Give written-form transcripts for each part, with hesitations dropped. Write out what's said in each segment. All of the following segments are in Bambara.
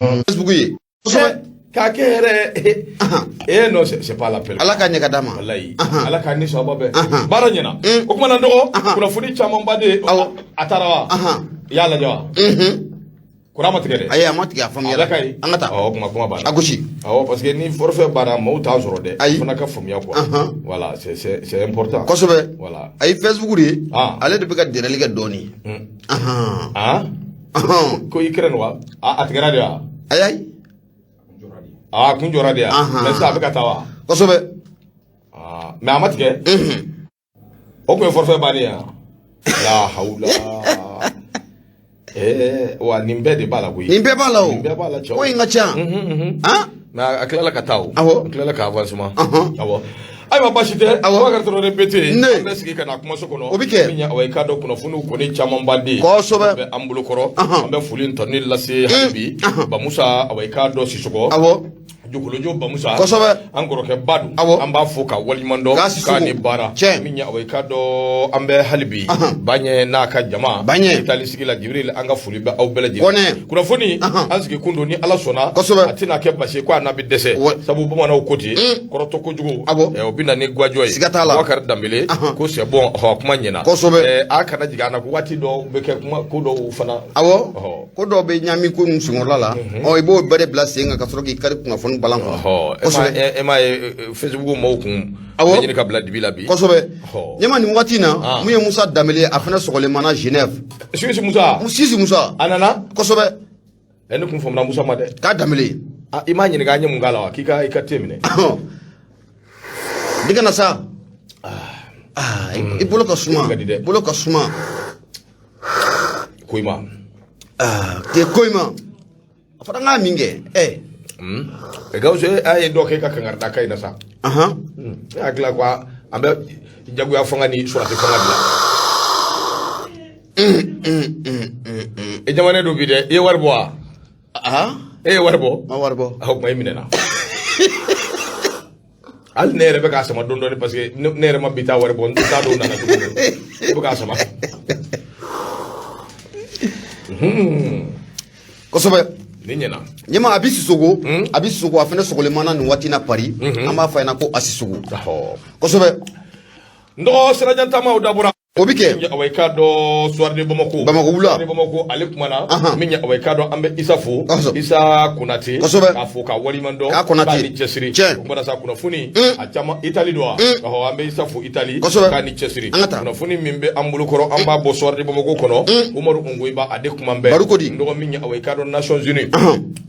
Facebook ye. Kosɛbɛ. K'a kɛ yɛrɛ, eh non, c'est pas la peine. Ala ka ɲɛ ka d'a ma. Walayi, Ala k'a ni sɔn bɛɛ. Baara ɲɛna. O kuma na, dɔgɔ, kunnafoni camanba de a taara wa? I y'a lajɛ wa? Kuran ma tigɛ dɛ. Ayi, a ma tigɛ, a faamuyara. Ala ka ɲi. An ka taa. Awɔ, kuma banna. A gosi. Awɔ, parce que ni forfait banna, maaw t'a sɔrɔ dɛ. Ayi. O fana ka faamuya quoi. Voilà, c'est important. Kosɛbɛ. Voilà. Ayi, Facebook de, ale de bɛ ka dɛrɛli kɛ dɔɔni. Ah? Ko Ukraine wa? A tigɛra de wa? Ayi ayi. Ah, kun jɔra de wa? Mais sisan a bɛ ka taa wa? Kosɛbɛ. Ah, mais a ma tigɛ? O kun ye forfait bannen ye wa? La hawla. Eh, wa nin bɛɛ de b'a la koyi. Nin bɛɛ b'a la o. Nin bɛɛ b'a la, cɛw. Ko in ka ca. Han. Mais a tilala ka taa o. Awɔ. A tilala ka avancement. Awɔ. Ayiwa, baasi tɛ. Awɔ. Bakari Traoré BT. Ne. An bɛ sigi ka na kumaso kɔnɔ. O bɛ kɛ. Min ye, awa, i k'a dɔn kunnafoniw kɔni camanba de. Kosɛbɛ. Bɛ an bolo kɔrɔ. An bɛ foli tɔni lase hali bi. Bamusa, awa, i k'a dɔn Sisɔkɔ. Jokolojo Bamusa. Kosɛbɛ. An kɔrɔkɛ ba don. Awɔ. An b'a fo ka waleɲuman dɔn. K'a Sisoko. K'a ni baara. Tiɲɛ. Min ye, awa, i k'a dɔn an bɛ hali bi. Baɲɛ n'a ka jama. Baɲɛ. Itali sigi la, Jibril, an ka foli bɛ aw bɛɛ lajɛlen. Kɔnɛ. Kunnafoni an sigi kun don, ni Ala sɔnna. Kosɛbɛ. A tɛna kɛ basi ye ko a n'a bɛ dɛsɛ. Sabu bamananw ko ten. Kɔrɔtɔ kojugu. Awɔ. O bɛ na ni gajɔ ye. Siga t'a la. Bubakari Danbele. Ko c'est bon, ɔhɔ, kuma ɲɛna. Kosɛbɛ. A kana jigin an na ko waati dɔw bɛ kɛ kuma ko dɔw fana. Awɔ. Ɔhɔ. Ko dɔw bɛ ɲami ko ninnu senkɔrɔla la. Ɔ, i b'o bɛɛ de bila sen kan ka sɔrɔ k'i kari kunnafoni balan kɔnɔ. Ɔhɔ, Kosɛbɛ. e m'a ye Facebook maaw kun Awɔ. bɛ ɲini ka bila dibi la bi. Kosɛbɛ. Ɔhɔ. Ɲɛma, nin waati in na, Ah. mun ye Musa Danbele ye, a fana sɔgɔlen mana Genève. Suisse Musa. Sisi Musa. A nana? Kosɛbɛ. Ɛ, ne kun famana Musa ma dɛ. K'a Danbele. Ah, i m'a ɲininka an ye mun k'a la wa? K'i ka i ka te minɛ. Di kana sa. Ah, i bolo ka suma. Ka di dɛ. Bolo ka suma. Ko i ma. Ah, te ko i ma. A fɔra n k'a min kɛ. Ɛ. Ɛ, Gawusu, e a ye dɔ kɛ i ka kangarida ka in na sa. Ne hakili la ko an bɛ jagoya fanga ni surasi fanga dilan. E jamana don bi dɛ, i ye wari bɔ wa? Ah, E ye wari bɔ? Ma wari bɔ. A o kuma i minɛna. Hali ne yɛrɛ bɛ k'a sama dɔɔni dɔɔni parce que ne yɛrɛ ma bi taa wari bɔ, n t'a dɔn o nana cogo min. Ne bɛ k'a sama. Kosɛbɛ. Ni ɲɛna. Ɲɛma, a bi Sisoko, a bi Sisoko, a fana sɔgɔlen mana nin waati in na Paris. An b'a fɔ a ɲɛna ko a Sisoko. Kosɛbɛ. N dɔgɔ, sirajan taamaw dabɔra. O bɛ kɛ. Awa, i k'a dɔn Soir de Bamako. Bamako wula. Soir de Bamako, ale kumana. Min ye, awa, i k'a dɔn an bɛ Isa fo. Isa Konate. Kosɛbɛ. K'a fo k'a waleɲuman dɔn. K'a Konate. K'a ni cɛsiri. Tiɲɛ. O kumana sa, kunnafoni a caman, Itali don wa? Ɔhɔ, an bɛ Isa fo Itali. Kosɛbɛ. K'a ni cɛsiri. An ka taa. Kunnafoni min bɛ an bolo kɔrɔ, an b'a bɔ Soir de Bamako kɔnɔ. Umaru Ongoyiba, ale kuma bɛɛ. Baro ko di? N dɔgɔ, min ye, awa, i k'a dɔn Nations Unies.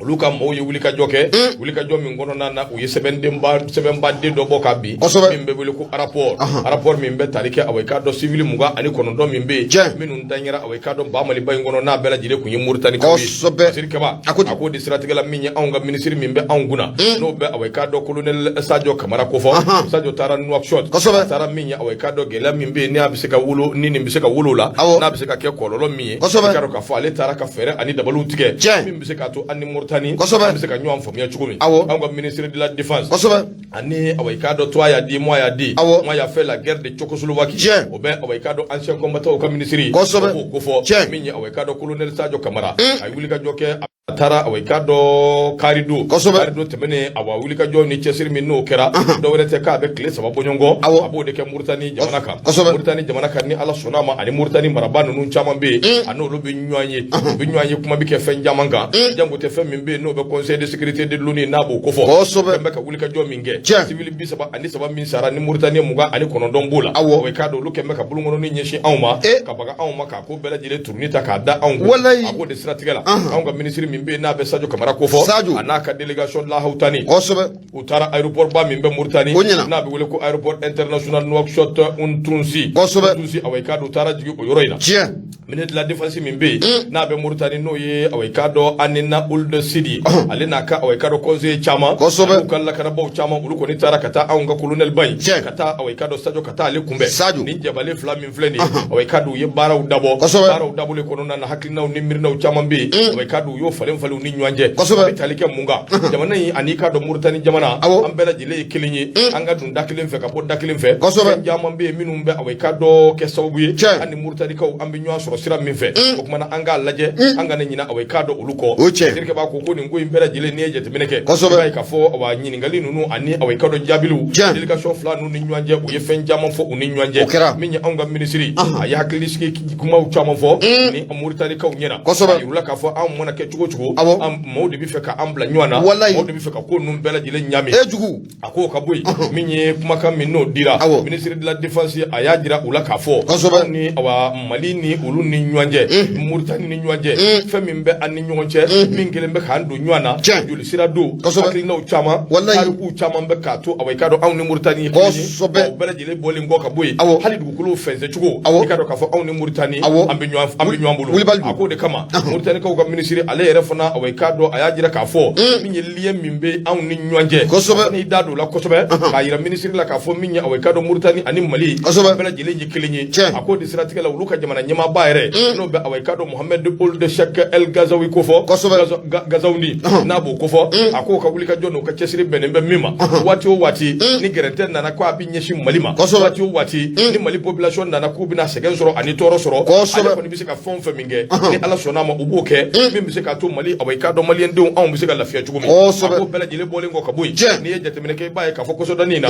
Olu ka maaw ye wulikajɔ kɛ. Wulikajɔ min kɔnɔna na, u ye sɛbɛndenba sɛbɛnbaden dɔ bɔ ka bin. Kosɛbɛ. Min bɛ wele ko rapport. Rapport min bɛ tali kɛ, awa, i k'a dɔn civil 29 min bɛ yen. Tiɲɛ. Minnu daɲɛra, awa, i k'a dɔn ba Maliba in kɔnɔ, n'a bɛɛ lajɛlen kun ye Moritani kaw ye. Kosɛbɛ. Basiri Kaba. A ko di? A k'o de siratigɛ la, min ye anw ka minisiri min bɛ anw kunna. N'o bɛ, awa, i k'a dɔn colonel Sadio Kamara kofɔ. Sadio taara Nouakchott. Kosɛbɛ. A taara min ye, awa, i k'a dɔn gɛlɛya min bɛ yen, n'a bɛ se ka wolo ni nin bɛ se ka wolo la. Awɔ. N'a bɛ se ka kɛ kɔlɔlɔ min ye. Kosɛbɛ. I k'a dɔn k'a fɔ ale taara ka fɛɛrɛ ani dabaliw tigɛ. Tiɲɛ. Min bɛ se k'a to an ni Moritani. Kosɛbɛ. An bɛ se ka ɲɔgɔn faamuya cogo min. Awɔ. Anw ka ministre de la Défense. Kosɛbɛ. Ani, awa, i k'a dɔn toi y'a dit, moi y'a dit. Awɔ. Moi y'a fait la guerre de Tchécoslovaquie. Tiɲɛ. O bɛ, awa, i k'a dɔn ancien combattant ka ministre. Kosɛbɛ. O b'o kofɔ. Tiɲɛ. Min ye, awa, i k'a dɔn colonel Sadio Kamara. A ye wulikajɔ kɛ, a taara, awa, i k'a dɔn karido. Kosɛbɛ. Karido tɛmɛnen, awa, wulikajɔ ni cɛsiri min n'o kɛra. Dɔwɛrɛ tɛ k'a bɛ tile 3 bɔɲɔgɔn. Awɔ. A b'o de kɛ Moritani jamana kan. Kosɛbɛ. Moritani jamana kan, ni Ala sɔnna a ma, ani Moritani marabaa ninnu caman bɛ yen. A n'olu bɛ ɲɔgɔn ye. U bɛ ɲɔgɔn ye, kuma bɛ kɛ fɛn caman kan. Jango tɛ fɛn min bɛ yen n'o bɛ Conseil de sécurité de l'ONU n'a b'o kofɔ. Kosɛbɛ. Fɛn bɛ ka wulikajɔ min kɛ. Tiɲɛ. Civil 33 min sara ni Moritani 29 b'o la. Awɔ. O i k'a dɔn olu kɛlen bɛ ka bolonkɔnɔni ɲɛsin anw ma. Eh. Ka baga anw ma k'a ko bɛɛ lajɛlen turuni ta k'a da anw kun. Walayi. A k'o de siratigɛ la. Anw ka minisiri min bɛ yen n'a bɛ Sadio Kamara kofɔ. Sadio. A n'a ka délégation Lahawutani. Kosɛbɛ. U taara aéroport ba min bɛ Moritani. O ɲɛna. N'a bɛ wele ko aéroport international Nouakchott Oumtounsy. Kosɛbɛ. Oumtounsy, awa, i k'a dɔn u taara jigin o yɔrɔ in na. Tiɲɛ. Ministre de la Défense min bɛ yen n'a bɛ Moritani, n'o ye, awa, i k'a dɔn Anina Ould Sidi, ale n'a ka, awa, i k'a dɔn conseiller caman. Kosɛbɛ. N'u ka lakanabaaw caman, olu kɔni taara ka taa anw ka colonel ba in. Tiɲɛ. Ka taa, awa, i k'a dɔn Sadio, ka taa ale kunbɛn. Sadio. Nin jabalen fila min filɛ nin ye, awa, i k'a dɔn u ye baaraw dabɔ. Kosɛbɛ. Baaraw dabɔlen kɔnɔna na, hakilinaw ni miirinaw caman bɛ yen, awa, i k'a dɔn u y'o falen. falen falen u ni ɲɔgɔn cɛ. Kosɛbɛ. A bɛ tali kɛ mun kan? Jamana in ani i k'a dɔn Moritani jamana, Awɔ. an bɛɛ lajɛlen ye kelen ye, an ka don da kelen fɛ ka bɔ da kelen fɛ. Kosɛbɛ. Fɛn caman bɛ yen minnu bɛ awa i k'a dɔn kɛ sababu ye Tiɲɛ. an ni Moritanikaw an bɛ ɲɔgɔn sɔrɔ sira min fɛ. O tuma na an k'a lajɛ, an kana ɲinɛ awa i k'a dɔn olu kɔ. O tiɲɛ. Terikɛ b'a ko nin ko in bɛɛ lajɛlen, n'i ye jateminɛ kɛ, Kosɛbɛ. i b'a ye k'a fɔ awa ɲininkali ninnu ani awa i k'a dɔn jaabiliw, Tiɲɛ. délégation fila ninnu ni ɲɔgɔn cɛ, u ye fɛn caman fɔ u ni ɲɔgɔn cɛ. O kɛra. Min ye anw ka minisiri, a ye hakilisigi kumaw caman fɔ ni Moritanikaw ɲɛna. Kosɛbɛ. A yir'u la k'a fɔ anw mana kɛ cogo o cogo, Awɔ. an maaw de bɛ fɛ k'an bila ɲɔgɔn na, Walayi. maaw de bɛ fɛ ka ko ninnu bɛɛ lajɛlen ɲami. E jugu. A ko ka bɔ yen, min ye kumakan min n'o dira, Awɔ. ministre de la défense, a y'a jira u la k'a fɔ Kosɛbɛ. anw ni awa Mali ni olu ni ɲɔgɔn cɛ, Moritani ni ɲɔgɔn cɛ, fɛn min bɛ an ni ɲɔgɔn cɛ, min kɛlen bɛ k'an don ɲɔgɔn na, Tiɲɛ. joli sira don, Kosɛbɛ. hakilinaw caman, Walayi. tarikuw caman bɛ k'a to awa i k'a dɔn anw ni Moritani ye kelen ye. Kosɛbɛ. O bɛɛ lajɛlen bɔlen kɔ ka bɔ yen, Awɔ. hali dugukolo fɛnsɛ cogo, Awɔ. i k'a dɔn k'a fɔ anw ni Moritani, Awɔ. an bɛ ɲɔgɔn bolo. Wulibali don. A k'o de kama Moritanikaw ka minisiri ale yɛrɛ fana awa i k'a dɔn a y'a jira k'a fɔ min ye lien min bɛ anw ni ɲɔgɔn cɛ. Kosɛbɛ. N'i da don o la kosɛbɛ, k'a yira minisiri la k'a fɔ min ye awa i k'a dɔn Moritani ani Mali, Kosɛbɛ. bɛɛ lajɛlen ye kelen ye. Tiɲɛ. A k'o de siratigɛ la, olu ka jamana ɲɛmaaba yɛrɛ, n'o bɛ awa i k'a dɔn Mohamed Ould Cheikh El Gazawi kofɔ, Kosɛbɛ. Gazawi n'a b'o kofɔ, a k'o ka wulikajɔ n'o ka cɛsiri bɛnnen bɛ min ma, waati o waati ni gɛrɛntɛ nana ko a bɛ ɲɛsin Mali ma, Kosɛbɛ. waati o waati ni Mali population nana k'u bɛna sɛgɛn sɔrɔ ani tɔɔrɔ sɔrɔ, Kosɛbɛ. ale kɔni bɛ se ka fɛn o fɛn min kɛ, ni Ala sɔnn'a ma, u b'o kɛ, min bɛ se k'a to Mali awa i k'a dɔn maliyɛndenw anw bɛ se ka lafiya cogo min. Kosɛbɛ. A k'o bɛɛ lajɛlen bɔlen kɔ ka bɔ yen, Tiɲɛ. n'i ye jateminɛ kɛ, i b'a ye k'a fɔ kɔsɔdani in na,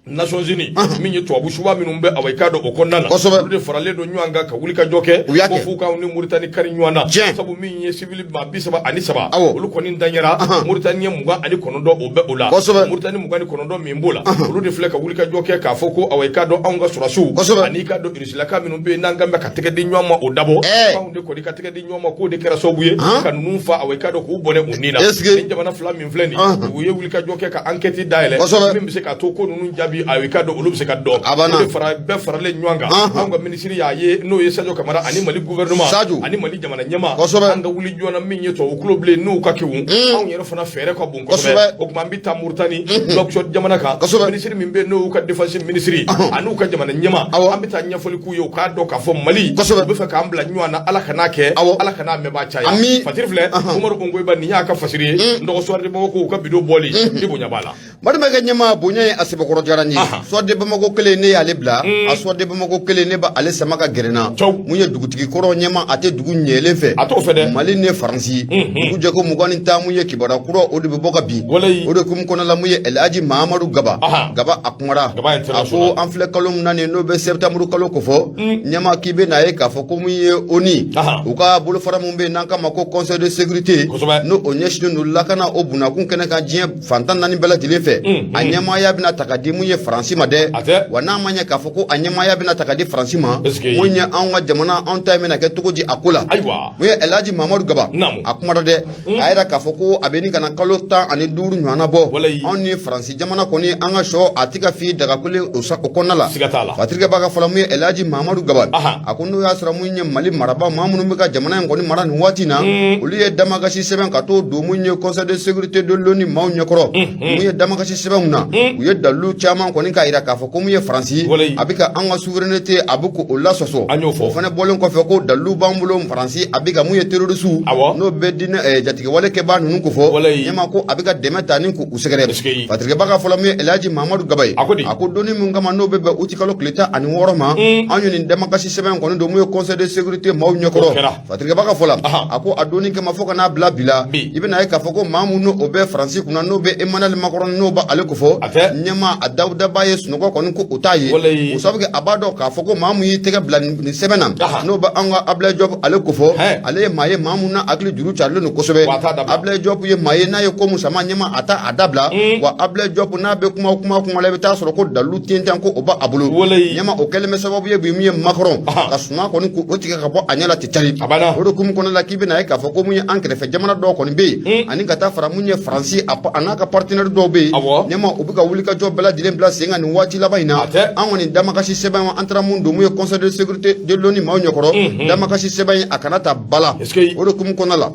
Nations Unies, min ye tubabu suba minnu bɛ awa i k'a dɔn o kɔnɔna na, Kosɛbɛ. olu de faralen don ɲɔgɔn kan ka wuli ka jɔ kɛ U y'a ko kɛ. f'u k'anw ni Moritani kari ɲɔgɔn na. Tiɲɛ. Sabu min ye civil maa 33, Awɔ. olu kɔni daɲɛra, Moritani ye 29, o bɛ o la. Kosɛbɛ. Moritani 29 min b'o la, olu de filɛ ka wuli ka jɔ kɛ k'a fɔ ko awa i k'a dɔn anw ka sɔrɔdasiw Kosɛbɛ. ani i k'a dɔn Rusilaka minnu bɛ yen n'an kan bɛ ka tɛgɛ di ɲɔgɔn ma, o dabɔ Ɛɛ. anw de kɔni ka tɛgɛ di ɲɔgɔn ma, k'o de kɛra sababu ye ka ninnu fa awa i k'a dɔn k'u bɔnɛ u ni na. Est-ce que- Nin jamana fila min filɛ nin, u ye wuli ka jɔ kɛ ka enquête dayɛlɛ, Kosɛbɛ. min bɛ se k'a to ko ninnu jaabi awa i k'a dɔn olu bɛ se ka dɔn. A banna. O de fara bɛɛ faralen ɲɔgɔn kan, anw ka minisiri y'a ye, n'o ye Sadio Kamara ani Mali gouvernement Sadio. ani Mali jamana ɲɛmaa, Kosɛbɛ. an ka wuli joona min ye tubabu kulo bilen n'u ka kewu, anw yɛrɛ fana fɛɛrɛ ka bon kosɛbɛ. Kosɛbɛ. O tuma an bɛ taa Moritani, Nouakchott jamana kan, Kosɛbɛ. minisiri min bɛ yen n'o y'u ka défense minisiri ani u ka jamana ɲɛmaa, Awɔ. an bɛ taa ɲɛfɔli k'u ye, u k'a dɔn k'a fɔ Mali, Kosɛbɛ. u bɛ fɛ k'an bila ɲɔgɔn na, Ala kan'a kɛ, Awɔ. Ala kan'a mɛnbaa caya. Ami. Fatiri filɛ, Umaru Konkoyiba, nin y'a ka fasiri ye, n dɔgɔ Soir de Bamako, u ka bidon bɔli i bonya b'a la. Balimakɛ ɲɛmaa, bonya ye a sɛbɛkɔrɔ diyara n ye. Aha. Soir de Bamako kelen, ne y'ale bila a Soir de Bamako kelen, ne b'ale sama ka gɛrɛ n na. Cɛw. Mun ye dugutigi kɔrɔ ɲɛma, a tɛ dugu ɲɛlen fɛ. A t'o fɛ dɛ. Mali ni Faransi, dugu jɛko 20 ni tan, mun ye kibaruya kura, o de bɛ bɔ ka bin. Walayi. O de kumu kɔnɔ la, mun ye Elhaji Mahamadu Gaba. Aha. Gaba a kumara. Gaba A international. ko an filɛ kalo min na nin, n'o bɛ septembre kalo kofɔ, ɲɛma k'i bɛ n'a ye k'a fɔ ko mun ye ONU, Aha. u ka bolofara mun bɛ yen n'an k'a ma ko conseil de sécurité, Kosɛbɛ. n'o o ɲɛsinnen don lakana o bunakun kɛnɛ kan diɲɛ fantan naani bɛɛ lajɛlen fɛ, a ɲɛmaaya bɛna ta ka di mun ye Faransi ma dɛ. A tɛ. Wa n'a ma ɲɛ k'a fɔ ko a ɲɛmaaya bɛna ta ka di Faransi ma, Est-ce que- mun ye anw ka jamana, anw ta in bɛna kɛ cogo di a ko la? Ayiwa. Mun ye Elhaji Mamadu Gaba, Naamu. a kumara dɛ, a yɛrɛ k'a fɔ ko a bɛ ni ka na kalo 15 ɲɔgɔnna bɔ, Walayi. anw ni Faransi jamana kɔni, an ka sɔ a tɛ ka fi daga kelen o sa o kɔnɔna la. Siga t'a la. Fatirikɛ b'a ka fɔla, mun ye Elhaji Mamadu Gaba, Aha. a ko n'o y'a sɔrɔ mun ye Mali marabaa maa minnu bɛ ka jamana in kɔni mara nin waati in na, olu ye damakasi sɛbɛn ka t'o don mun ye conseil de sécurité de l'ONU maaw ɲɛkɔrɔ, mun ye damakasi sɛbɛnw na, u ye dalilu caman kɔni k'a yira k'a fɔ ko mun ye Faransi, Walayi. a bɛ ka an ka souveraineté, a bɛ k'o lasɔsɔ. An y'o fɔ. O fana bɔlen kɔfɛ, ko dalilu b'an bolo, Faransi a bɛ ka mun ye terroriste, Awɔ. n'o bɛ diinɛ jatigɛwale kɛbaa ninnu ko fɔ, Walayi. ɲɛma ko a bɛ ka dɛmɛ ta ni k'u sɛgɛrɛ. Est-ce que- Fatirikɛ b'a ka fɔla, mun ye Elhaji Mamadu Gaba ye, A ko di? a ko donni min kama n'o bɛ bɛn uti kalo tile 16 ma, anw ye nin damakasi sɛbɛn kɔni don mun ye conseil de sécurité maaw O ɲɛkɔrɔ. kɛra. Fatirikɛ b'a ka fɔ la, Ahan. a ko a donni kama fo ka n'a bila bi la, Bi. i bɛna ye k'a fɔ ko maa mun n'o bɛ Faransi kunna, n'o bɛ Emmanuel Macron, n'o b'ale ko fɔ, A tɛ. ɲɛma a dawudaba ye sunɔgɔ kɔni ko o t'a ye. Walayi. O sababu kɛ a b'a dɔn k'a fɔ ko maa mun y'i tɛgɛ bila nin sɛbɛn na, Ahan. n'o bɛ an ka Ablaye Diop ale ko fɔ, Hɛn. ale ye maa ye maa mun na hakili juru carilen don kosɛbɛ. Wa a t'a dabila. Ablaye Diop ye maa ye n'a ye ko mun sama, ɲɛma a t'a a dabila. Wa Ablaye Diop n'a bɛ kuma o kuma kuma la, i bɛ taa sɔrɔ ko dalilu tenten ko o b'a bolo. Walayi. Ɲɛma o kɛlen bɛ sababu ye bi mun ye Macron Ahan. ka suma kɔni ko o tigɛ ka bɔ a ɲɛ la ten cari. A banna. O de hukumu kɔnɔna la, k'i bɛna ye k'a fɔ ko mun ye an kɛrɛfɛ jamana dɔw kɔni bɛ yen, ani ka taa fara mun ye Faransi a n'a ka partenaire dɔw bɛ yen, Awɔ. ɲɛma u bɛ ka wulikajɔ bɛɛ lajɛlen bila sen kan nin waati laban in na, A tɛ. an kɔni damakasi sɛbɛn, an taara mun don mun ye Conseil de sécurité de l'ONU maaw ɲɛkɔrɔ, damakasi sɛbɛn in a kana ta ba la. Est-ce que O de hukumu kɔnɔna la,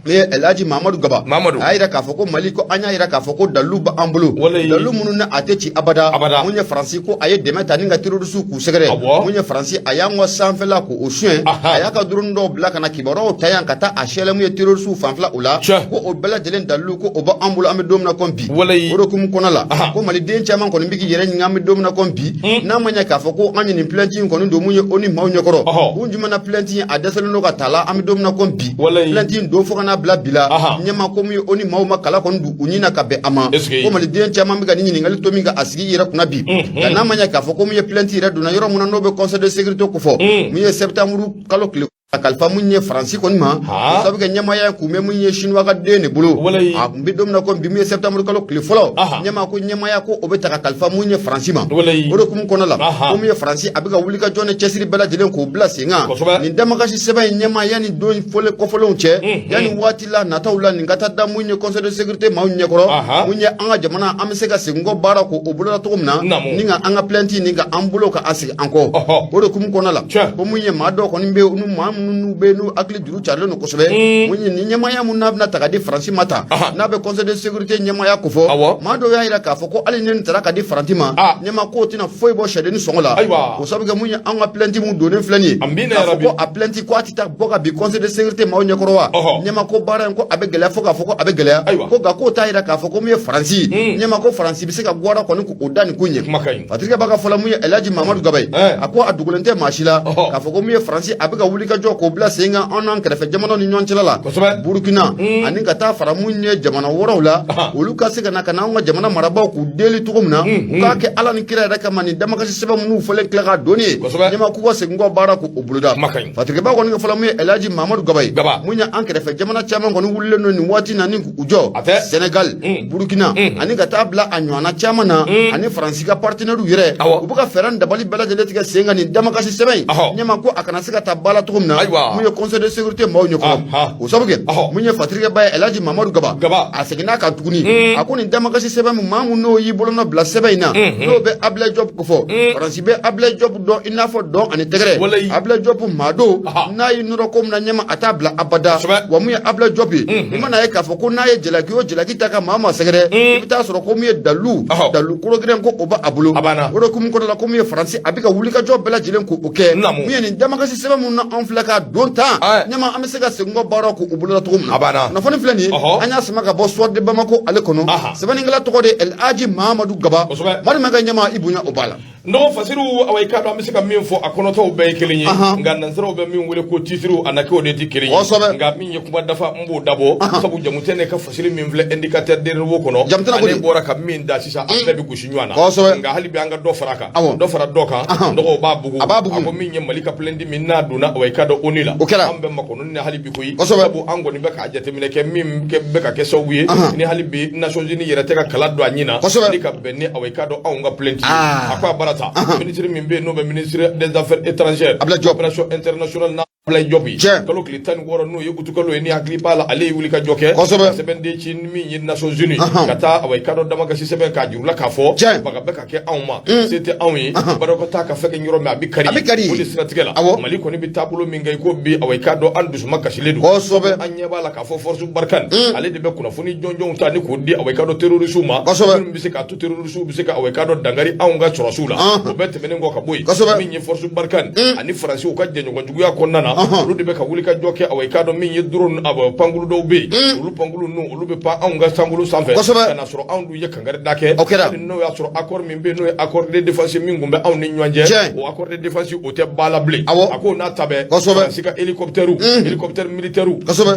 ne ye Elhaji Mamadu Gaba, Mamadu. a y'a yira k'a fɔ ko Mali ko an y'a yira k'a fɔ ko dalilu b'an bolo, Walayi. dalilu minnu ni a tɛ ci abada. Abada. Mun ye Faransi ko a ye dɛmɛ ta ni ka terroriste k'u sɛgɛrɛ. Mun ye Faransi a y'an ka sanfɛla k'o suɲɛ, a y'a ka drone dɔw bila ka na kibaruyaw ta yan ka taa a sɛlɛ mun ye terroriste fanfɛla o la, ko o bɛɛ lajɛlen dalilu ko o b'an bolo, an bɛ don min na komi bi. Walayi. O de hukumu kɔnɔna la, ko maliden caman kɔni bɛ k'i yɛrɛ ɲininka, an bɛ don min na komi bi, n'a ma ɲɛ k'a fɔ ko an ye nin plainte in kɔni don mun ye ONU maaw ɲɛkɔrɔ, kun jumɛn na plainte in a dɛsɛlen don ka ta la, an bɛ don min na komi bi? Plainte in don fo ka n'a bila bi la, ɲɛma ko mun ye ONU maaw ma kala kɔni don u ɲin na ka bɛn a ma. Ko maliden caman bɛ ka nin ɲininkali to min ka a sigi i yɛrɛ kunna bi, nka n'a ma ɲɛ k'a fɔ ko mun ye plainte yɛrɛ donna yɔrɔ mun na, n'o bɛ Conseil de sécurité kofɔ, mun ye septembre kalo tile a kalifa mun ye Faransi kɔni ma, o sabu kɛ ɲɛmaaya kun bɛ mun ye Chinois ka den de bolo. A kun bɛ don min na komi bi, mun ye septembre kalo tile fɔlɔ, ɲɛma ko ɲɛmaaya ko o bɛ ta ka kalifa mun ye Faransi ma. O de hukumu kɔnɔ la, ko mun ye Faransi a bɛ ka wuli ka jɔ ni cɛsiri bɛɛ lajɛlen k'o bila sen kan nin damakasi sɛbɛn in, ɲɛma yanni don fɔlen kɔfɔlenw cɛ, yanni waati la nataw la, nin ka taa da mun ye Conseil de sécurité maaw ɲɛkɔrɔ, mun ye an ka jamana an bɛ se ka segin kɔ baara k'o boloda cogo min na, ni ka an ka plainte nin ka an bolo ka a sigi an kɔ. O de hukumu kɔnɔ la, ko mun ye maa dɔw kɔni bɛ yen, maa minnu bɛ yen n'u hakili juru carilen don kosɛbɛ, mun ye nin ɲɛmaaya mun n'a bɛna ta ka di Faransi ma ta, n'a bɛ Conseil de sécurité ɲɛmaaya kofɔ, maa dɔw y'a jira k'a fɔ ko hali ni nin taara ka di Faransi ma, ɲɛma k'o tɛna foyi bɔ sɛdennin sɔngɔ la. O sabu kɛ mun ye an ka plainte mun donnen filɛ nin ye, k'a fɔ ko a plainte ko a tɛ taa bɔ ka bin Conseil de sécurité maaw ɲɛkɔrɔ wa, ɲɛma ko baara in ko a bɛ gɛlɛya fo k'a fɔ ko a bɛ gɛlɛya, ko nka k'o t'a jira k'a fɔ ko mun ye Faransi, ɲɛma ko Faransi bɛ se ka gwada kɔni k'o da nin ko ɲɛ. Patrick Ba ka fɔ la, mun ye Elhaji Mamadu Gaba ye, a ko a dogolen tɛ maa si la k'a fɔ ko mun ye Faransi a bɛ ka wuli ka jɔ k'o bila sen kan an n'an kɛrɛfɛ jamanaw ni ɲɔgɔn cɛla la, Burukina ani ka taa fara mun ye jamana wɛrɛw la, olu ka se ka na ka na anw ka jamana marabaaw k'u deli cogo min na, u k'a kɛ Ala ni kira yɛrɛ kama, nin damakasi sɛbɛn minnu fɔlen tila ka don ye, ɲɛma k'u ka segin kɔ baara k'o boloda. Patrick Ba kɔni ka fɔ la, mun ye Elhaji Mamadu Gaba ye, mun ye an kɛrɛfɛ jamana caman kɔni wulilen don nin waati na ni k'u jɔ, Senegal, Burukina ani ka taa bila a ɲɔgɔnna caman na, ani Faransi ka partenaires yɛrɛ, u bɛ ka fɛɛrɛ ni dabali bɛɛ lajɛlen tigɛ sen kan nin damakasi sɛbɛn in, ɲɛma ko a kana se ka taa ba la cogo min na, mun ye Conseil de sécurité maaw ɲɛkɔrɔ. O sabu kɛ mun ye Patrick Ba ye, Elhaji Mamadu Gaba a seginna kan tuguni, a ko nin damakasi sɛbɛn min, maa mun n'o y'i bolonɔ bila sɛbɛn in na, n'o bɛ Ablaye Diop kofɔ, Faransi bɛ Ablaye Diop dɔn i n'a fɔ dɔn ani tɛgɛrɛ. Ablaye Diop maa don, n'a y'i nɔrɔ ko min na, ɲɛma a t'a bila abada. Wa mun ye Ablaye Diop ye, i mana ye k'a fɔ ko n'a ye jalaki o jalaki ta ka maa ma sɛgɛrɛ, i bɛ taa sɔrɔ ko mun ye dalu dalu kologɛlɛn ko o b'a bolo. O de hukumu kɔnɔ la, ko mun ye Faransi a bɛ ka wulikajɔ bɛɛ lajɛlen k'o kɛ, mun ye nin damakasi sɛbɛn minnu na anw filɛ ka don tan, ɲɛma an bɛ se ka segin kɔ baara k'o boloda cogo min na. Kunnafoni filɛ nin ye, an y'a sama ka bɔ Soir de Bamako ale kɔnɔ. Sɛbɛnnikɛla tɔgɔ de Elhaji Mamadu Gaba. Madu ka ɲɛma i bonya o b'a la. N dɔgɔ Fasiru, awa i k'a dɔn an bɛ se ka min fɔ a kɔnɔtɔw bɛɛ ye kelen ye, nka nansaraw bɛ min wele ko titiriw a na kɛ o de tɛ kelen ye. Nka min ye kuma dafa, n b'o dabɔ, sabu Jamutɛnɛ ka fasiri min filɛ Indicateur de renouveau kɔnɔ, ale bɔra ka min da sisan, a bɛɛ bɛ gosi ɲɔgɔn na. Nka hali bi an ka dɔ fara a kan, dɔ fara dɔ kan, dɔgɔw b'a bugu. A ko min ye Mali ka plainte min n'a donna, awa i k'a dɔn ONU la, an bɛ makɔnɔni na hali bi koyi, sabu an kɔni bɛ k'a jateminɛ kɛ min bɛ ka kɛ sababu ye ni hali bi Nations Unies yɛrɛ tɛ ka kala don a ɲin na ni ka bɛn ni awa i k'a dɔn anw ka plainte ye. A ko a baara ta ministre min bɛ yen n'o bɛ ministre des Affaires étrangères, coopération internationale n'a Ablaye Diop ye, kalo tile 16, n'o ye utukalo ye, ni hakili b'a la, ale ye wuli ka jɔ kɛ ka sɛbɛnden ci min ye Nations Unies ka taa awa i k'a dɔn damakasi sɛbɛn k'a jira u la k'a fɔ baga bɛ ka kɛ anw ma, se tɛ anw ye, barakɔ taa ka fɛn kɛ yɔrɔ min a bɛ kari. O de siratigɛ la, Mali kɔni bɛ taabolo min kɛ i ko bi, awa i k'a dɔn an dusuma kasilen don. An ɲɛ b'a la k'a fɔ force Barkhane ale de bɛ kunnafoni jɔnjɔnw ta ni k'o di awa i k'a dɔn terroristew ma, minnu bɛ se k'a to terroristew bɛ se ka awa i k'a dɔn dankari anw ka sɔrɔsiw la. O bɛɛ tɛmɛnen kɔ ka bɔ yen, min ye force Barkhane ani Faransiw ka jɛɲɔgɔn juguya kɔnɔna na, olu de bɛ ka wuli ka jɔ kɛ awa i k'a dɔn min ye drone, awa pankulu dɔw bɛ yen, olu pankulu ninnu olu bɛ pan anw ka sankolo sanfɛ ka na sɔrɔ anw dun ye kangari da kɛ. Hali n'o y'a sɔrɔ accord min bɛ yen n'o ye accord de défense min tun bɛ anw ni ɲɔgɔn cɛ, o accord de défense o tɛ ba la bilen. A ko n'a ta bɛɛ, Faransi ka hélicoptère, hélicoptère militaire,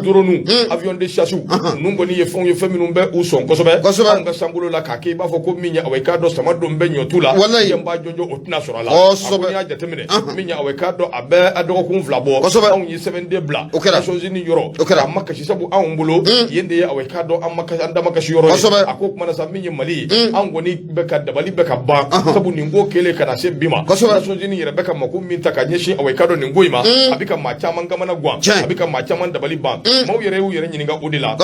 drone, avion de chasse ninnu kɔni ye fɛnw ye, fɛn minnu bɛ u sɔn kosɛbɛ anw ka sankolo la, k'a kɛ i b'a fɔ ko min ye awa i k'a dɔn sama don bɛ ɲɔtu la, yan b'a jɔnjɔn o tɛna sɔrɔ a la. A ko n'i y'a jateminɛ min ye awa i k'a dɔn a bɛ a dɔgɔkun 2 bɔ. Anw ye sɛbɛnden bila O kɛra. Nations Unies yɔrɔ, O kɛra. k'a makasi, sabu anw bolo yen de ye, awa, i k'a dɔn, an makasi, an damakasi yɔrɔ ye. A ko kuma na sa, min ye Mali ye, an kɔni bɛ ka dabali bɛ ka ban, sabu nin ko kɛlen ka na se bi ma, Nations Unies yɛrɛ bɛ ka mako min ta ka ɲɛsin, awa, i k'a dɔn, nin ko in ma, a bɛ ka maa caman kamana gan, a bɛ ka maa caman dabali ban. Maaw yɛrɛ y'u yɛrɛ ɲininka o de la.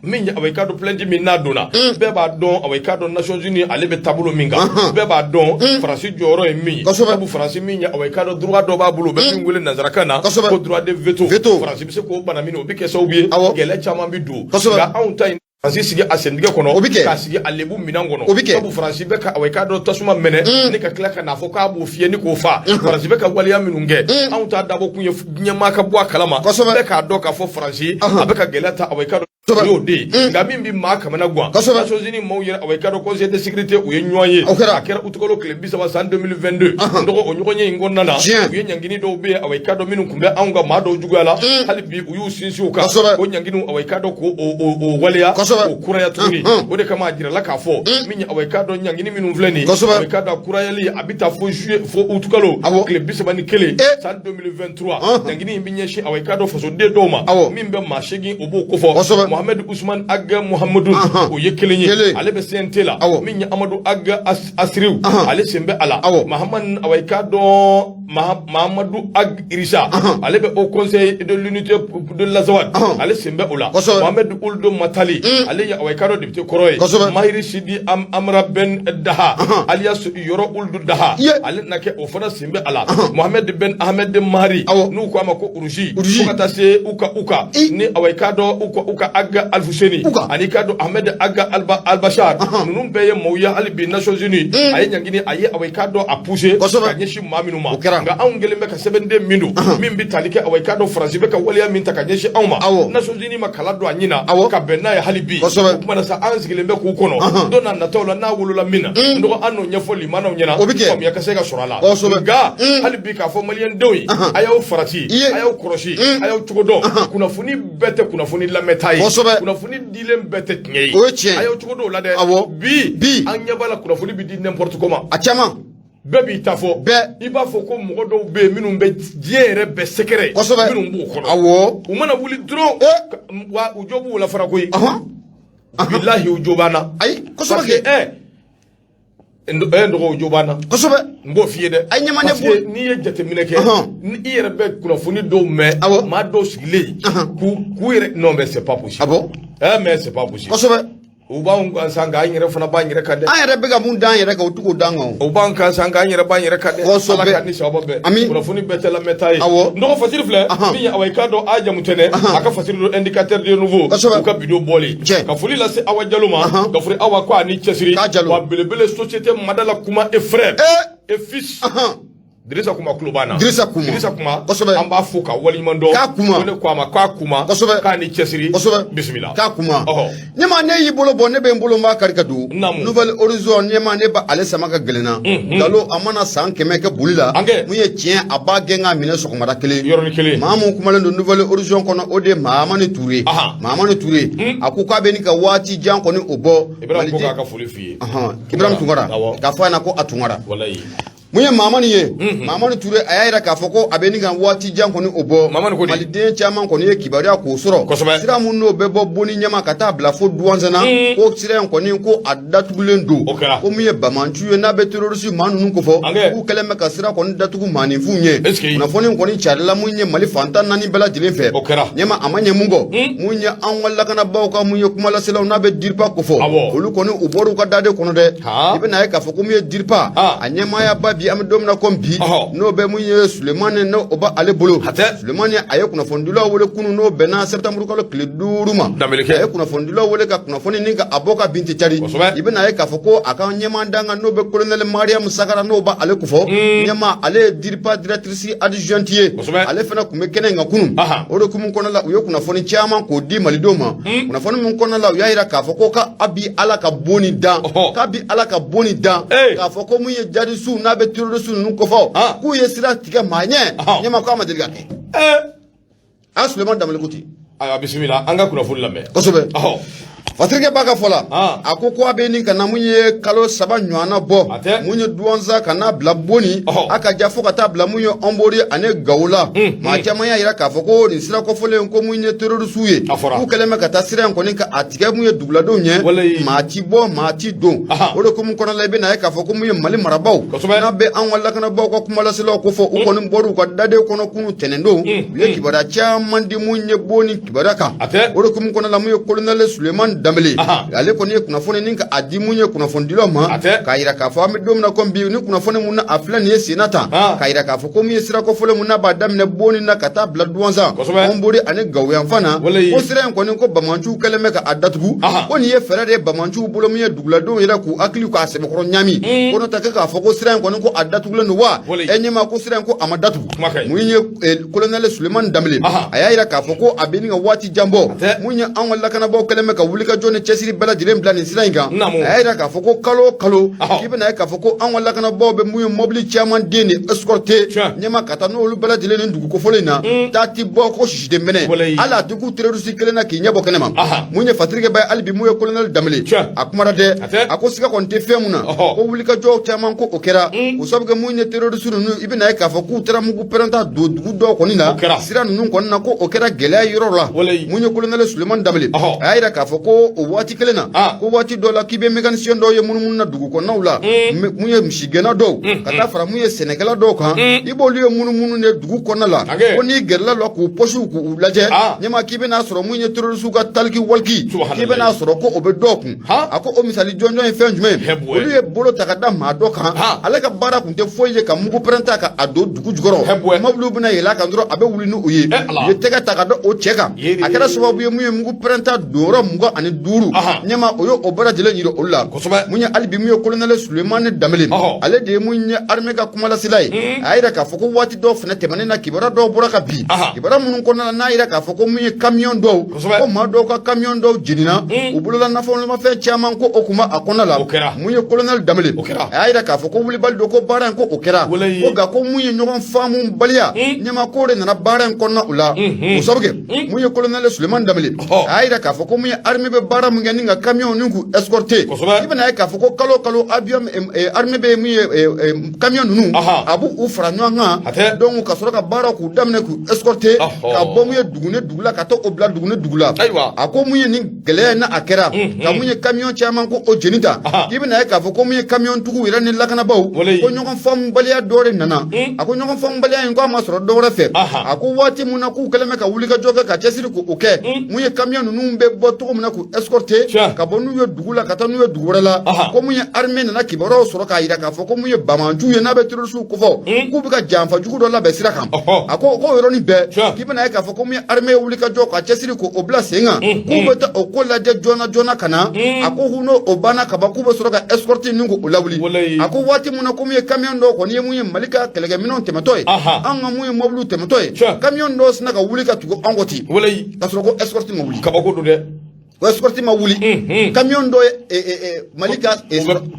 Min ye, awa, i k'a dɔn, plainte min n'a donna, bɛɛ b'a dɔn, awa, i k'a dɔn, Nations Unies ale bɛ taabolo min kan, bɛɛ b'a dɔn Faransi jɔyɔrɔ ye min ye, sabu Faransi min ye, awa, i k'a dɔn, droit dɔ b'a bolo, u bɛ min wele nanzarakan na ko droit de veto. Veto. Faransi bɛ se k'o bana min, o bɛ kɛ sababu ye gɛlɛya caman bɛ don. Nka anw ta in, Faransi sigi a sentigɛ kɔnɔ, O bɛ kɛ. k'a sigi a lebu minɛn kɔnɔ, O bɛ kɛ. sabu Faransi bɛ ka, awa, i k'a dɔn, tasuma mɛnɛ ne ka tila ka n'a fɔ k'a b'o fiyɛ ni k'o fa. Faransi bɛ ka waleya minnu kɛ, anw t'a dabɔ kun ye diɲɛmaa ka bɔ a kalama, bɛɛ k'a dɔn k'a fɔ Faransi a bɛ ka gɛlɛya ta, awa, i k'a dɔn, o y'o de ye. Nka min bɛ maa kamana gan, Nations Unies maaw yɛrɛ, awa, i k'a dɔn, Conseil de sécurité, u ye ɲɔgɔn ye. O kɛra. A kɛra utukalo tile 30 san 2022. N dɔgɔ, o ɲɔgɔn ye in kɔnɔna na, u ye ɲangini dɔw bɛ yen, awa, i k'a dɔn, minnu tun bɛ anw ka maa dɔw juguya la, hali bi u y'u sinsin o kan, o ɲanginiw, awa, i k'a dɔn, k'o o waleya, k'o kuraya tuguni. O de kama a jirala k'a fɔ min ye, awa, i k'a dɔn, ɲangini minnu filɛ nin ye, awa, i k'a dɔn, a kurayali a bɛ taa fo juillet, fo utukalo tile 31 san 2023. Ɲangini in bɛ ɲɛsin, awa, i k'a dɔn, fasoden dɔw ma, min bɛ maa 8, o b'o kofɔ. Mohamed Ousmane Ag Mohamedou, o ye kelen ye, Kelen. ale bɛ CNT la. Min ye Amadu Ag Asiriw, ale sen bɛ a la. Mahamad, awa, i k'a dɔn, Mahamadu Ag Irisa, ale bɛ Haut Conseil de l'unité de l'Azawad, ale sen bɛ o la. Mohamed Ould Matali, ale ye, awa, i k'a dɔn, député kɔrɔ ye. Mahiri Sidi Amra Ben Daha alias Yɔrɔ Ould Daha, ale na kɛ, o fana sen bɛ a la. Mohamed Ben Ahmed Mahari, n'u ko a ma ko Urusi, Urusi. fo ka taa se Uka Uka ni, awa, i k'a dɔn, Uka Uka Ag Alfuseni, Uka. ani i k'a dɔn Ahmed Ag Albachar, ninnu bɛɛ ye maaw ye. Hali bi Nations Unies a ye ɲangini, a ye, awa, i k'a dɔn, a poussé ka ɲɛsin maa minnu ma. O kɛra. Nka anw kɛlen bɛ ka sɛbɛnden min don, min bɛ tali kɛ, awa, i k'a dɔn, Faransi bɛ ka waleya min ta ka ɲɛsin anw ma, Nations Unies ma kala don a ɲin na ka bɛn n'a ye hali bi. O kuma na sa, an sigilen bɛ k'u kɔnɔ, don n'a nataw la, n'a wolola min na, n dɔgɔ, an n'o ɲɛfɔ limanaw ɲɛna, O bɛ kɛ. faamuya ka se ka sɔrɔ a la. Nka hali bi k'a fɔ maliyɛndenw ye, a y'aw farati, a y'aw kɔlɔsi, a y'aw cogo dɔn. Kunnafoni bɛɛ tɛ kunnafoni lamɛnta ye, kunnafoni dilen bɛɛ tɛ tiɲɛ ye. O ye tiɲɛ ye. A y'aw cogo dɔn o la dɛ. Bi Bi. an ɲɛ b'a la, kunnafoni bɛ di n'importe comment. A caman. Bɛɛ b'i ta fɔ. Bɛɛ. I b'a fɔ ko mɔgɔ dɔw bɛ yen minnu bɛ diɲɛ yɛrɛ bɛɛ sɛgɛrɛ, minnu b'o kɔnɔ, u mana wuli dɔrɔn, wa u jo b'u la fana koyi. Bilahi, u jo b'an na. Ayi, kosɛbɛ. Parce que Kɛ. N dɔgɔ, u jo b'an na. N b'o f'i ye dɛ. A ɲɛma ne Parce que n'i ye jateminɛ kɛ, ni i yɛrɛ bɛ kunnafoni dɔw mɛn, maa dɔw sigilen k'u yɛrɛ, non mais c'est pas possible. Ah bon? Eh, mais c'est pas possible. U b'anw kan sa, nka an yɛrɛ fana b'an yɛrɛ kan dɛ. An yɛrɛ bɛ ka mun d'an yɛrɛ kan, o t'u k'o d'an kan o. U b'an kan sa, nka an yɛrɛ b'an yɛrɛ kan dɛ. Ala ka ni sababa bɛn. Ami. Kunnafoni bɛɛ tɛ lamɛnta ye. N dɔgɔ, fasiri filɛ min ye, awa, i k'a dɔn, a jamu tɛnɛ a ka fasiri don Indicateur de Renouveau, u ka vidéo bɔlen. Ka foli lase Awa Jalo ma, ka foli Awa ko a ni cɛsiri. K'a Jalo. Wa belebele société Madala Kuma et frère et fils, Dirisa Kuma tulo b'an na. Dirisa Kuma. Dirisa Kuma. An b'a fo ka waleɲuman dɔn. K'a kuma. Ko ne ko a ma k'a kuma. K'a ni cɛsiri. Bisimila. K'a kuma. Ɲɛma, ne y'i bolo bɔ, ne bɛ n bolo, n b'a kari ka don. Naamu. Nouvel Horizon, ɲɛma, ne b'a ale sama ka gɛlɛn na. Nkalon a mana san 100 kɛ boli la. An kɛ. Mun ye tiɲɛ, a b'a gɛn k'a minɛ sɔgɔmada kelen. Yɔrɔnin kelen. Maa mun kumalen don Nouvel Horizon kɔnɔ, o de ye Mahamani Ture. Mahamani Ture. A ko k'a bɛ nin ka waati jan kɔni o bɔ. Ibrahim ko k'a ka foli f'i ye. Ibrahim Tunkara. Awɔ. K'a fɔ a ɲɛna ko a Tunkara. Walayi. Mun ye Mahamani ye, Mahamani Ture, a y'a yira k'a fɔ ko a bɛ nin ka waati jan kɔni o bɔ. Mahamani ko di? Maliden caman kɔni ye kibaruya k'o sɔrɔ. Sira mun n'o bɛ bɔ Boni ɲɛma ka taa bila fo Duwansana, ko sira in kɔni, ko a datugulen don. O kɛra. Ko min ye bamancu ye, n'a bɛ terroriste maa ninnu kofɔ, An kɛ. k'u kɛlen bɛ ka sira kɔni datugu maaninfinw ye. Est-ce que- Kunnafoni kɔni carila mun ye Mali fan 14 bɛɛ lajɛlen fɛ. O kɛra. Ɲɛma, a ma ɲɛ mun kɔ, mun ye anw ka lakanabaaw ka mun ye kumalaselaw n'a bɛ DIRPA kofɔ, olu kɔni u bɔr'u ka daden kɔnɔ dɛ. I bɛna ye k'a fɔ ko mun ye DIRPA a ɲɛmaayaba bi, an bɛ don min na komi bi, n'o bɛ mun ye Sulemani, n'o o b'ale bolo. Hatɛ. Sulemani, a ye kunnafonidilaw wele kunun, n'o bɛnna septembre kalo tile 5 ma. Danbele kɛ. A ye kunnafonidilaw wele ka kunnafoni ni ka a bɔ ka bin tɛ cari. I bɛna ye k'a fɔ ko a ka ɲɛmaa dankan, n'o bɛ colonel Mariam Sagara, n'o b'ale kofɔ. Ɲɛmaa, ale ye DIRPA directrice adjointe ye. Ale fana tun bɛ kɛnɛ in kan kunun. O de hukumu kɔnɔna la, u ye kunnafoni caman k'o di malidenw ma. Kunnafoni min kɔnɔna la, u y'a yira k'a fɔ ko ka a bi Ala ka bon ni dan, k'a bi Ala ka bon ni dan, k'a fɔ ko mun ye jadisiw n'a bɛ terroriste ninnu kofɔ, k'u ye sira tigɛ maa ɲɛ. Ɲɛmaa k'a ma deli ka kɛ. An Sulemani Danbele ko ten. Ayiwa, bisimila, an ka kunnafoni lamɛn. Fasirikɛ ba ka fɔ la, Ah. a ko ko a bɛ nin ka na mun ye kalo 3 ɲɔgɔnna bɔ, A tɛ. mun ye Duwanza ka n'a bila Boni, a ka ja fo ka taa bila mun ye Ɔnbori ani Gawo la. Maa caman y'a yira k'a fɔ ko nin sira kɔfɔlen ko mun ye terroristew ye, A fɔra. k'u kɛlen bɛ ka taa sira in kɔni ka a tigɛ mun ye duguladenw ɲɛ, Walayi. maa ti bɔ, maa ti don. O de hukumu kɔnɔna la, i bɛna ye k'a fɔ ko mun ye Mali marabaaw, n'a bɛ an ka lakanabaaw ka kumalaselaw ko fɔ, u kɔni bɔr'u ka daden kɔnɔ kunu tɛnɛndon, u ye kibaruya caman di mun ye Boni kibaruya kan. A tɛ. O de hukumu kɔnɔna la, mun ye colonel Sulemani Danbele, ale kɔni ye kunnafoni ni ka a di mun ye kunnafonidilaw ma, A tɛ. k'a yira k'a fɔ an bɛ don min na komi bi, ni kunnafoni mun na a filɛ nin ye senna tan, k'a yira k'a fɔ ko mun ye sira kɔfɔlen mun n'a b'a daminɛ Boni na ka taa bila Duwanza, Ɔnbori ani Gawo yanfan na, ko sira in kɔni ko bamanciw kɛlen bɛ ka a datugu. Ko nin ye fɛɛrɛ de ye bamanciw bolo mun ye duguladenw yɛrɛ k'u hakili k'a sɛbɛkɔrɔ ɲami, ko n'o tɛ kɛ k'a fɔ ko sira in kɔni ko a datugulen don wa, e ɲɛma ko sira in ko a ma datugu. Mun ye colonel Sulemani Danbele, a y'a yira k'a fɔ ko a bɛ nin ka waati jan bɔ, mun ye an ka lakanabaaw kɛlen bɛ ka wulikajɔ ni cɛsiri bɛɛ lajɛlen bila nin sira in kan. A y'a yira k'a fɔ ko kalo o kalo, k'i bɛna ye k'a fɔ ko an ka lakanabaaw bɛ mun ye mɔbili caman den de escorter ɲɛma ka taa n'olu bɛɛ lajɛlen nin dugu kofɔlen in na. Taa ti bɔ ko sisiden mɛnɛ, hali a ti k'u terroriste kelen na k'i ɲɛ bɔ kɛnɛ ma. Mun ye Fatirikɛ ba ye hali bi, mun ye colonel Danbele, a kumara dɛ, a ko siga kɔni tɛ fɛn mun na, ko wulikajɔ caman ko o kɛra o sabu kɛ mun ye terroriste ninnu, i bɛna ye k'a fɔ k'u taara mugu pɛrɛnta don dugu dɔw kɔni na, sira ninnu kɔni na, ko o kɛra gɛlɛya yɔrɔ la. Mun ye colonel Sulemani Danbele, a y'a yira k'a fɔ ko o waati kelen na, ko waati dɔ la k'i bɛ mécanicien dɔw ye munumunu na dugu kɔnɔnaw la, mun ye misigɛnna dɔw ka taa fara mun ye sɛnɛkɛla dɔw kan, i b'olu ye munumunu de dugu kɔnɔna la, ko n'i gɛrɛla la k'u pɔsiw k'u lajɛ ɲɛma, k'i bɛna sɔrɔ mun ye terroriste ka taliki waliki, k'i bɛna sɔrɔ ko o bɛ dɔw kun. A ko o misali jɔnjɔn ye fɛn jumɛn ye? Olu ye bolo ta ka da maa dɔ kan, ale ka baara tun tɛ foyi ye ka mugu pɛrɛnta ka a don dugu jukɔrɔ, mɔbiliw bɛna yɛlɛ a kan dɔrɔn a bɛ wuli ni o ye. U ye tɛgɛ ta ka da o cɛ kan, a kɛra sababu ye mun ye mugu pɛrɛnta donyɔrɔ 25 ɲɛma, o ye o bɛɛ lajɛlen yira olu la. Mun ye hali bi mun ye colonel Sulemani Danbele, ale de ye mun ye armée ka kumalasela ye, a y'a yira k'a fɔ ko waati dɔw fana tɛmɛnen na, kibaruya dɔw bɔra ka bin, kibaruya minnu kɔnɔna la n'a yira k'a fɔ ko mun ye camion dɔw, ko maa dɔw ka camion dɔw jenina, u bolola nafolomafɛn caman ko o kun b'a kɔnɔna la. Mun ye colonel Danbele, a y'a yira k'a fɔ ko wulibali don, ko baara in ko o kɛra, ko nka ko mun ye ɲɔgɔn faamu baliya ɲɛma k'o de nana baara in kɔnɔna o la. O sabu kɛ mun ye colonel Sulemani Danbele, a y'a yira k'a fɔ ko mun ye armée bɛ baara mun kɛ ni ka camion ni k'u escorter, i bɛna ye k'a fɔ ko kalo o kalo avion armée bɛ mun ye camion ninnu, a b'u fara ɲɔgɔn kan, donc ka sɔrɔ ka baara k'u daminɛ k'u escorter ka bɔ mun ye dugu ni dugu la ka taa o bila dugu ni dugu la. A ko mun ye nin gɛlɛya in na a kɛra ka mun ye camion caman ko o jeni ta, k'i bɛna ye k'a fɔ ko mun ye camion tigiw yɛrɛ ni lakanabaaw, ko ɲɔgɔn faamubaliya dɔ de nana. A ko ɲɔgɔn faamubaliya in ko a ma sɔrɔ dɔ wɛrɛ fɛ, a ko waati mun na k'u kɛlen bɛ ka wulikajɔ kɛ ka cɛsiri k'o kɛ, mun ye camion ninnu bɛ bɔ cogo min na k'u escorter ka bɔ n'u ye dugu la ka taa n'u ye dugu wɛrɛ la, ko mun ye armée nana kibaruyaw sɔrɔ k'a yira k'a fɔ ko mun ye banbaanciw ye n'a bɛ terrorisiw kofɔ, k'u bɛ ka janfa jugu dɔ labɛn sira kan. A ko k'o yɔrɔnin bɛɛ, k'i bɛna ye k'a fɔ ko mun ye armée ye wulikajɔ ka cɛsiri k'o bila sen kan, k'u bɛ taa o ko lajɛ joona joona ka na. A ko n'o o banna ka ban, k'u bɛ sɔrɔ ka escorte ninnu k'o lawuli. A ko waati mun na ko mun ye camion dɔw kɔni ye mun ye Mali ka kɛlɛkɛminɛnw tɛmɛtɔ ye, an ka mun ye mɔbiliw tɛmɛtɔ ye, camion dɔw sinna ka wuli ka tugu an kɔ ten, ka sɔrɔ ko escorte ma wuli. Kabako don dɛ. O escorte ma wuli, camion dɔ ye Mali ka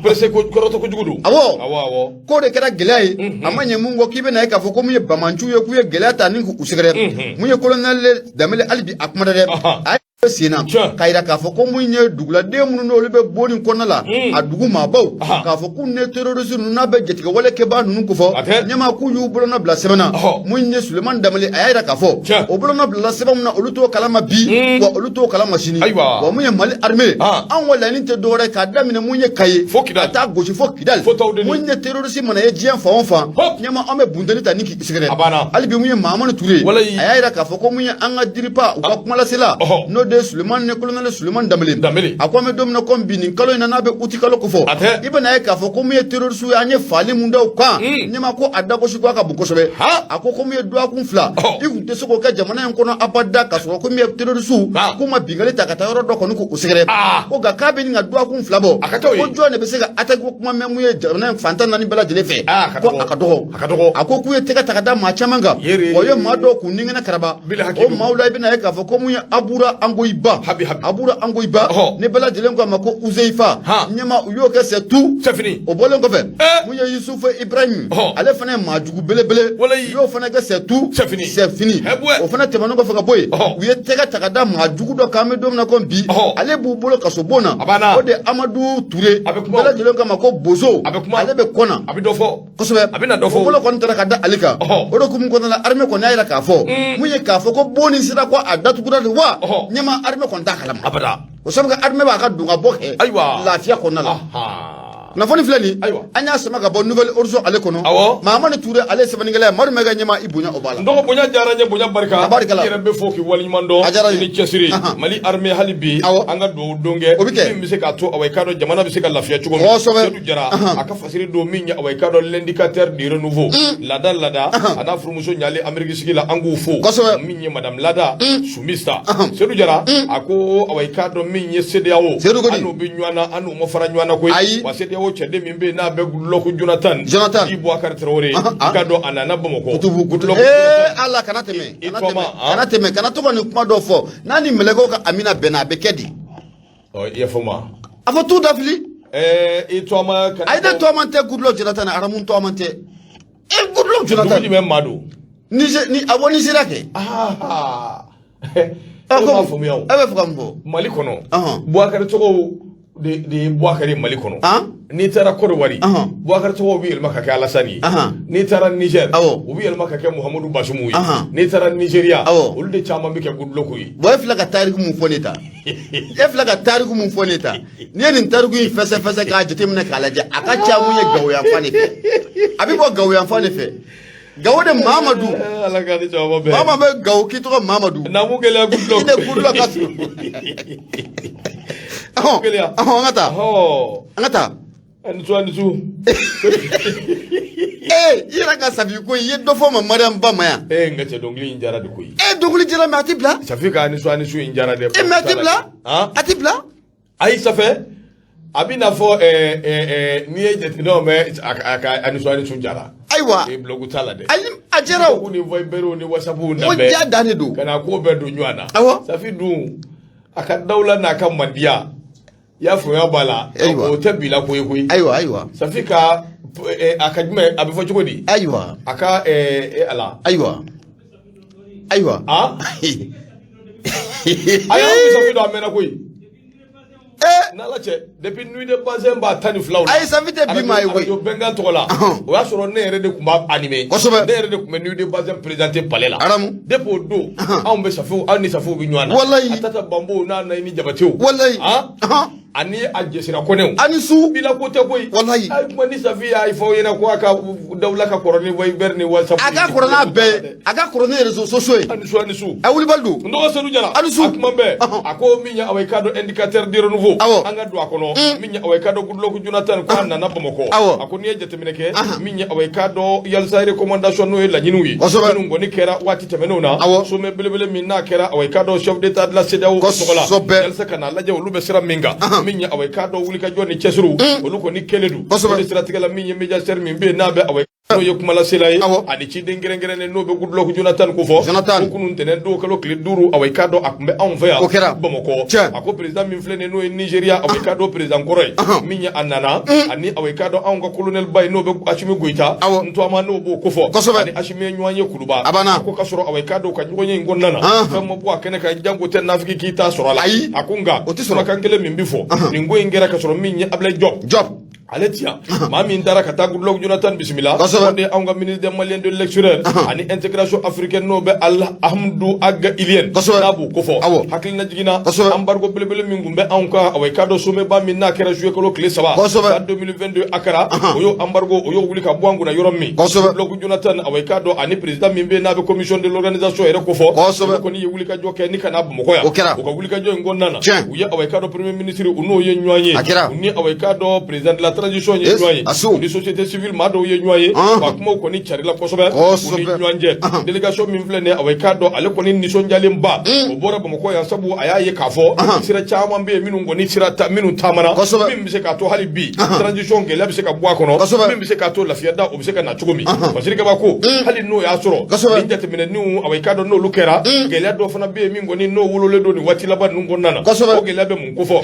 pressé kɔrɔtɔ kojugu don. Awɔ, k'o de kɛra gɛlɛya ye. A ma ɲɛ mun kɔ, k'i bɛna ye k'a fɔ ko mun ye banbaanciw ye, k'u ye gɛlɛya ta ni k'u sɛgɛrɛ. Mun ye colonel Danbele, hali bi a kumana dɛ, a ye sen na k'a yira k'a fɔ ko mun ye duguladen minnu n'olu bɛ Boni kɔnɔna la, a dugu maabaw, k'a fɔ k'u ni terroriste ninnu n'a bɛ jatigɛwale kɛbaa ninnu kofɔ ɲɛma, k'u y'u bolonɔ bila sɛbɛn na. Mun ye Sulemani Danbele, a y'a yira k'a fɔ o bolonɔ bilala sɛbɛn min na, olu t'o kalama bi, wa olu t'o kalama sini. Wa mun ye Mali armée, anw ka laɲini tɛ dɔwɛrɛ k'a daminɛ mun ye Kayi ka taa gosi fo Kidali, mun ye terroriste mana ye diɲɛ fan o fan ɲɛma, an bɛ bunteni ta ni k'i sɛgɛrɛ. Hali bi mun ye Mahamani Ture, a y'a yira k'a fɔ ko mun ye an ka DIRPA u ka kumalasela, n'o de ye Sulemani ni colonel Sulemani Danbele, a ko an bɛ don min na komi bi, nin kalo in na n'a bɛ uti kalo kofɔ, i bɛna ye k'a fɔ ko mun ye terroriste ye, an ye faali mun da u kan ɲɛma, ko a dagosi ko a ka bon kosɛbɛ. A ko ko mun ye dɔgɔkun 2, i tun tɛ se k'o kɛ jamana in kɔnɔ abada ka sɔrɔ ko min ye terroriste k'u ma binkanni ta ka taa yɔrɔ dɔ kɔni k'u sɛgɛrɛ. Ko nka k'a bɛ nin ka dɔgɔkun 2 bɔ, ko jɔn de bɛ se ka attaque ko kuma mɛn mun ye jamana in fan 14 bɛɛ lajɛlen fɛ, ko a ka dɔgɔ. A ko k'u ye tɛgɛ ta ka da maa caman kan, wa u ye maa dɔw k'u ningɛnɛ karaba. O maaw la, i bɛna ye k'a fɔ ko mun ye Abura Angoyiba, Abura Angoyiba ni bɛɛ lajɛlen ko a ma ko Uzeifa ɲɛma, u y'o kɛ c'est tout. O bɔlen kɔfɛ, Mun ye Yusufu Ibrahim, ale fana ye maa jugu belebele, u y'o fana kɛ c'est tout, c'est fini. C'est fini. O fana tɛmɛnen kɔfɛ ka bɔ yen, u ye tɛgɛ ta ka da maa jugu dɔ kan, an bɛ don min na komi bi, ale b'u bolo kaso bon na, o de Amadu Ture, bɛɛ lajɛlen k'a ma ko Bozo, ale bɛ kɔna, a bɛ dɔ fɔ. Kosɛbɛ. A bɛ na dɔ fɔ. O bolo kɔni taara ka da ale kan. O de hukumu kɔnɔna la, armée kɔni y'a jira k'a fɔ mun ye k'a fɔ ko bon ni sira ko a datugura de wa, ɲɛma armée kɔni t'a kalama abada. O sabu kɛ armée b'a ka don ka bɔ kɛ lafiya kɔnɔna la. Kunnafoni filɛ nin, an y'a sama ka bɔ Nouvel Horizon ale kɔnɔ. Mahamani Ture, ale ye sɛbɛnnikɛla ye. Madu Mɛka, ɲɛma, i bonya o b'a la. N dɔgɔ, bonya diyara n ye, bonya barika. A barika la. I yɛrɛ bɛ fo k'i waleɲuman dɔn. A diyara n ye. I ni cɛsiri. Mali armée, hali bi an ka dugawu don kɛ. O bɛ kɛ. Min bɛ se k'a to, awa, i k'a dɔn jamana bɛ se ka lafiya cogo min. Seydou Jara, a ka fasiri don min ye, awa, i k'a dɔn l'indicateur du renouveau, Lada Lada a n'a furumuso ɲalen Amérique sigi la, an k'u fo. Min ye madame Lada Sumista. Seydou Jara a ko, awa, i k'a dɔn min ye CEDEAO, Seydou ko di? An n'u bɛ ɲɔgɔn na, an n'u ma fara ɲɔgɔn na koyi. Ayi. Wa CEDEAO cɛden min bɛ yen n'a bɛ Goodluck Jonathan, Jonathan. I Boubacar Traoré, i k'a dɔn a nana Bamakɔ. Kutubu. Goodluck Ee Jonathan. Ala, kana tɛmɛ. I Kana tɔma, tɛmɛ. han? Kana tɛmɛ, kana to ka nin kuma dɔ fɔ n'a ni mɛlɛkɛw ka amina bɛnna, a bɛ kɛ di? Ɔ, i y'a faamu wa? A fɔ t'u dafili. I tɔma kana Ayi, ne tɔgɔman tɛ Goodluck Jonathan, aramu tɔgɔman tɛ e Goodluck Dugu Jonathan. jumɛn maa don? Niger ni a bɔ Nigeria kɛ. Ah, e m'a faamuya o. E bɛ fɛ ka mun fɔ? Mali kɔnɔ, Boubacar tɔgɔw de ye Boubacar ye Mali kɔnɔ. N'i taara Côte d'Ivoire, Boubacar tɔgɔw bɛ yɛlɛma ka kɛ Alassane ye. N'i taara Niger, u bɛ yɛlɛma ka kɛ Muhammadu Bazoum ye. N'i taara Nigeria, olu de caman bɛ kɛ Goodluck ye. Bon, e filɛ ka tariku mun fɔ ne ta, e filɛ ka tariku mun fɔ ne ta, n'i ye nin tariku in fɛsɛfɛsɛ k'a jateminɛ k'a lajɛ, a ka ca mun ye Gawo yanfan de fɛ, a bɛ bɔ Gawo yanfan de fɛ, Gawo de Mamadu. Ala ka ni caman bɛɛ. Maa bɛ Gawo k'i tɔgɔ Mamadu. Namu gɛlɛya Goodluck. I de Goodluck ka surun. Gɛlɛya. Ɔhɔn, an ka taa. An ka taa. Ani su, ani su. Ee, i yɛrɛ ka Safi ko, i ye dɔ fɔ ma Mariam Ba ma yan. Ee, n ka cɛ, dɔnkili in diyara de koyi. E, dɔnkili jara mais a ti bila. Safi ka ani su, ani su in diyara dɛ. E, mais a ti bila. A ti bila. Ayi, Safɛ a bɛ n'a fɔ n'i ye jateminɛw mɛn, a ka ani su, ani su jara. Ayiwa. Ee, blague t'a la dɛ. Ayi, a jara o. Ko ni Viber ni WhatsApp na O bɛɛ. ja dan de don. Ka na ko bɛɛ don ɲɔgɔn na. Safi dun, a ka dawula n'a ka mandiya, i y'a faamuya b'a la. O tɛ bi la ko ye koyi. Ayiwa, ayiwa. Safi ka a ka jumɛn, a bɛ fɔ cogo di? Ayiwa. A ka ala. Ayiwa. Ayiwa. Ah? Ayi, an bɛ Safi dɔn a mɛnna koyi. N'Ala cɛ, depuis Nuit de Bazin b'a 12 la. Ayi, Safi tɛ bi maa ye koyi. Radio Bɛnkan tɔgɔ la. O y'a sɔrɔ ne yɛrɛ de tun b'a animer. Ne yɛrɛ de tun bɛ Nuit de Bazin présenter palais la. Aramu. Depuis o don, anw bɛ Safiw, anw ni Safiw bɛ ɲɔgɔn na. A tata Banbo n'a Nayini Jabatew. Ani a Jɛsira Kɔnɛw. Ani su. Bila ko tɛ koyi. Ayi, kuma ni Safi y'a fɔ aw ɲɛna ko a ka dawula ka kɔrɔ ni Viber ni WhatsApp. A ka kɔrɔ n'a bɛɛ ye. A ka kɔrɔ ni réseaux sociaux ye. Ani su, ani su. A wulibali don. N dɔgɔ Seydou Jara. Ani su. A kuma bɛɛ. A ko min ye, awa, i k'a dɔn indicateur de renouveau. An ka don a kɔnɔ. Min ye, awa, i k'a dɔn Goodluck Jonathan ko a nana Bamakɔ. A ko n'i ye jateminɛ kɛ, min ye, awa, i k'a dɔn yalisa recommandation, n'o ye laɲiniw ye. Minnu kɔni kɛra waati tɛmɛnenw na. Sommet belebele min n'a kɛra, awa, i k'a dɔn chef d'état de la CEDEAO tɔgɔ la. Yalisa ka n'a lajɛ olu bɛ sira min kan. Min ye, awa, i k'a dɔn wulikajɔ ni cɛsiriw, olu kɔni kɛlen don. O de siratigɛ la, min ye médiateur min bɛ yen n'a bɛ, awa, n'o ye kumalasela ye, ani ciden kɛrɛnkɛrɛnnen n'o bɛ Goodluck Jonathan ko fɔ. Jonathan. Ko kunun ntɛnɛn don kalo tile 5, awa, i k'a dɔn a tun bɛ anw fɛ yan. O kɛra. Bamakɔ. A ko président min filɛ nin ye, n'o ye Nigeria, awa, i k'a dɔn président kɔrɔ ye. Min ye a nana, ani, awa, i k'a dɔn anw ka colonel ba ye, n'o bɛ Assimi Goïta. N tɔgɔma n'o b'o ko fɔ. Ani Assimi ye ɲɔgɔn ye Kuluba. A banna. A ko ka sɔrɔ, awa, i k'a dɔn ka ɲɔgɔn ye in kɔnɔna na. Fɛn ma bɔ a kɛnɛ kan, janko tɛ nafigi k'i t'a sɔrɔ a la. Ayi. A ko nka O tɛ sɔrɔ. Kumakan kelen min bɛ fɔ. Nin ko in kɛra ka sɔrɔ min ye Ablaye Diop. Diop. Ale ti yan, maa min taara ka taa Goodluck Jonathan bisimila, o de ye anw ka ministre des Maliens de l'extérieur ani intégration africaine, n'o bɛ Alhamdou Ag Ilyène, n'a b'o kofɔ. Hakilina jiginna, embargo belebele min tun bɛ anw kan, awa, i k'a dɔn sommet ba min n'a kɛra juillet kalo tile 3 san 2022 Accra, o y'o embargo, o y'o wuli ka bɔ an kunna yɔrɔ min. Goodluck Jonathan, awa, i k'a dɔn ani président min bɛ yen n'a bɛ commission de l'organisation yɛrɛ kofɔ, olu kɔni ye wulikajɔ kɛ ni ka na Bamakɔ yan. O kɛra. U ka wulikajɔ in kɔnɔna na, u ye, awa, i k'a dɔn premier ministre, u n'o ye ɲɔgɔn ye. A kɛra. U ni, awa, i k'a dɔn président de la transition ye ɲɔgɔn ye. Asu. U ni société civile maa dɔw ye ɲɔgɔn ye. Wa kumaw kɔni carila kosɛbɛ u ni ɲɔgɔn cɛ. Délégation min filɛ nin ye, awa, i k'a dɔn ale kɔni nisɔndiyalenba o bɔra Bamakɔ yan, sabu a y'a ye k'a fɔ sira caman bɛ yen minnu kɔni sira ta minnu taamana, min bɛ se k'a to hali bi transition gɛlɛya bɛ se ka bɔ a kɔnɔ, min bɛ se k'a to lafiya da o bɛ se ka na cogo min. Fasiri Kaba ko hali n'o y'a sɔrɔ nin jateminɛninw, awa, i k'a dɔn n'olu kɛra, gɛlɛya dɔ fana bɛ yen min kɔni n'o wololen don nin waati laban ninnu kɔnɔna na. O gɛlɛya bɛ mun kofɔ?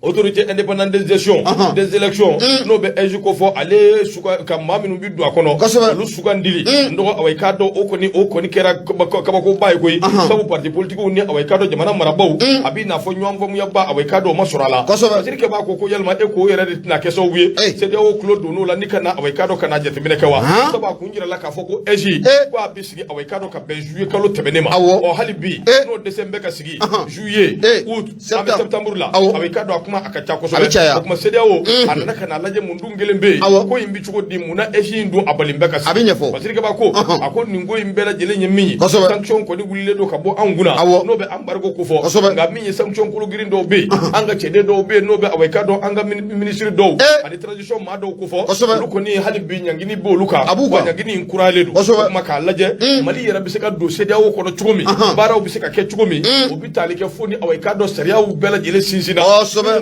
Autorité indépendante de gestion des élections. tɔn n'o bɛ AIGE ko fɔ, ale ka maa minnu bɛ don a kɔnɔ, olu sugandili, n dɔgɔ, awa, i k'a dɔn, o kɔni kɛra kabakoba ye koyi, sabu parti politigiw ni, awa, i k'a dɔn, jamana marabaaw, a b'i n'a fɔ ɲɔgɔn faamuyaba, awa, i k'a dɔn, o ma sɔrɔ a la. Fasiri Kɛba ko yalima e k'o yɛrɛ de tɛna kɛ sababu ye CEDEAO tulo donn'o la ni ka na, awa, i k'a dɔn, ka na jateminɛ kɛ wa? Sabu a kun jirala k'a fɔ ko AIGE ko a bɛ sigi, awa, i k'a dɔn, ka bɛn juillet kalo tɛmɛnen ma. Ɔ, hali bi n'o dɛsɛ bɛ ka sigi juillet, août, an bɛ septembre la, awa, i k'a dɔn, a kuma a ka ca kosɛbɛ. O tuma CEDEAO a nana ka na lajɛ, mun dun kelen bɛ yen, ko in bɛ cogo di, mun na AIGE in dun a balen bɛ ka sigi? A bɛ ɲɛfɔ. Fasiri Kɛba ko a ko nin ko in bɛɛ lajɛlen ye min ye, sanction kɔni wulilen don ka bɔ anw kunna, n'o bɛ embargo ko fɔ. Nka min ye sanction kologirin dɔw bɛ yen, an ka cɛden dɔw bɛ yen, n'o bɛ, awa, i k'a dɔn, an ka ministre dɔw ani transition maa dɔw ko fɔ, olu kɔni hali bi ɲangini b'olu kan, wa ɲangini in kuralen don. O tuma k'a lajɛ, Mali yɛrɛ bɛ se ka don CEDEAO kɔnɔ cogo min, baaraw bɛ se ka kɛ cogo min, o bɛ tali kɛ fo ni, awa, i k'a dɔn, sariyaw bɛɛ lajɛlen sinsinna,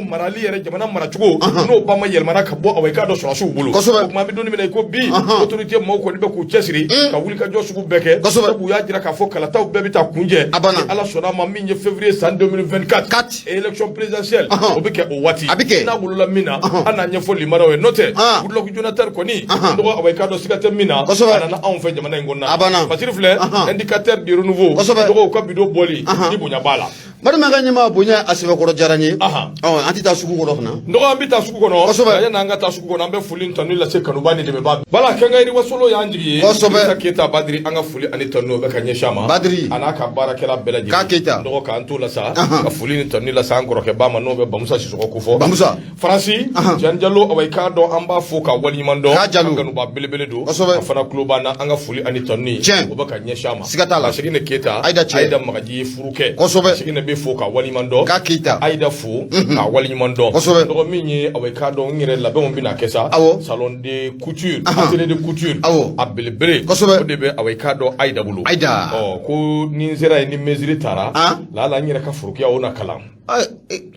marali yɛrɛ, jamana maracogo n'o ba ma yɛlɛmana ka bɔ, awa, i k'a dɔn, sɔrɔdasiw bolo. O tuma an bɛ don min na i ko bi, autorité maaw kɔni bɛ k'u cɛsiri ka wulikajɔ sugu bɛɛ kɛ, sabu u y'a jira k'a fɔ kalataw bɛɛ bɛ taa kunjɛ ni Ala sɔnna a ma, min ye février san 2024, élection présidentielle, o bɛ kɛ o waati. A bɛ kɛ. N'a wolola min na, an n'a ɲɛfɔ limanaw ye, n'o tɛ Goodluck Jonathan kɔni, dɔgɔ, awa, i k'a dɔn, siga tɛ min na, a nana anw fɛ jamana in kɔnɔna. A banna. Fasiri filɛ, indicateur du renouveau, dɔgɔw ka bidon bɔli ni bonya b'a la. Balima ka ɲɛmaa, bonya a sɛbɛkɔrɔ diyara n ye. Ɔ, an tɛ taa sugu kɔnɔ fana? Dɔgɔ, an bɛ taa sugu kɔnɔ. Yanni an ka taa sugu kɔnɔ, an bɛ foli ni tanu lase kanuba ni dɛmɛba bala kɛnkɛri wasolo y'an jigi ye. Isa Keyita Badiri, an ka foli ani tanu o bɛ ka ɲɛsin a ma. Badiri. A n'a ka baarakɛla bɛɛ lajɛlen. K'a Keyita. Dɔgɔ, k'an t'o la sa, ka foli ni tanu lase an kɔrɔkɛba ma, n'o bɛ Bamusa Sisɔkɔ ko fɔ. Bamusa. Faransi, Jan Jalo, awa, i k'a dɔn, an b'a fo ka waleɲuman dɔn. K'a Jalo. An kanuba belebele don. A fana tulo b'an na, an ka foli ani tanu o bɛ ka ɲɛsin a ma. Siga t'a la. Ka segin ne Keyita. Ayida cɛ. Ayida Magaji ye furu kɛ. Segin ne bɛ fo ka waleɲuman dɔn. K'a Keyita. Ayida fo ka waleɲuman dɔn. Dɔgɔ, min ye, awa, i k'a dɔn, n yɛrɛ labɛnw bɛna kɛ sa. Salon de couture, atelier de couture. A belebele. O de bɛ, awa, i k'a dɔn, Ayida bolo. Ayida. Ɔ, ko ni n sera yen, ni mesure taara. Lala n yɛrɛ ka forokiya o na kalan.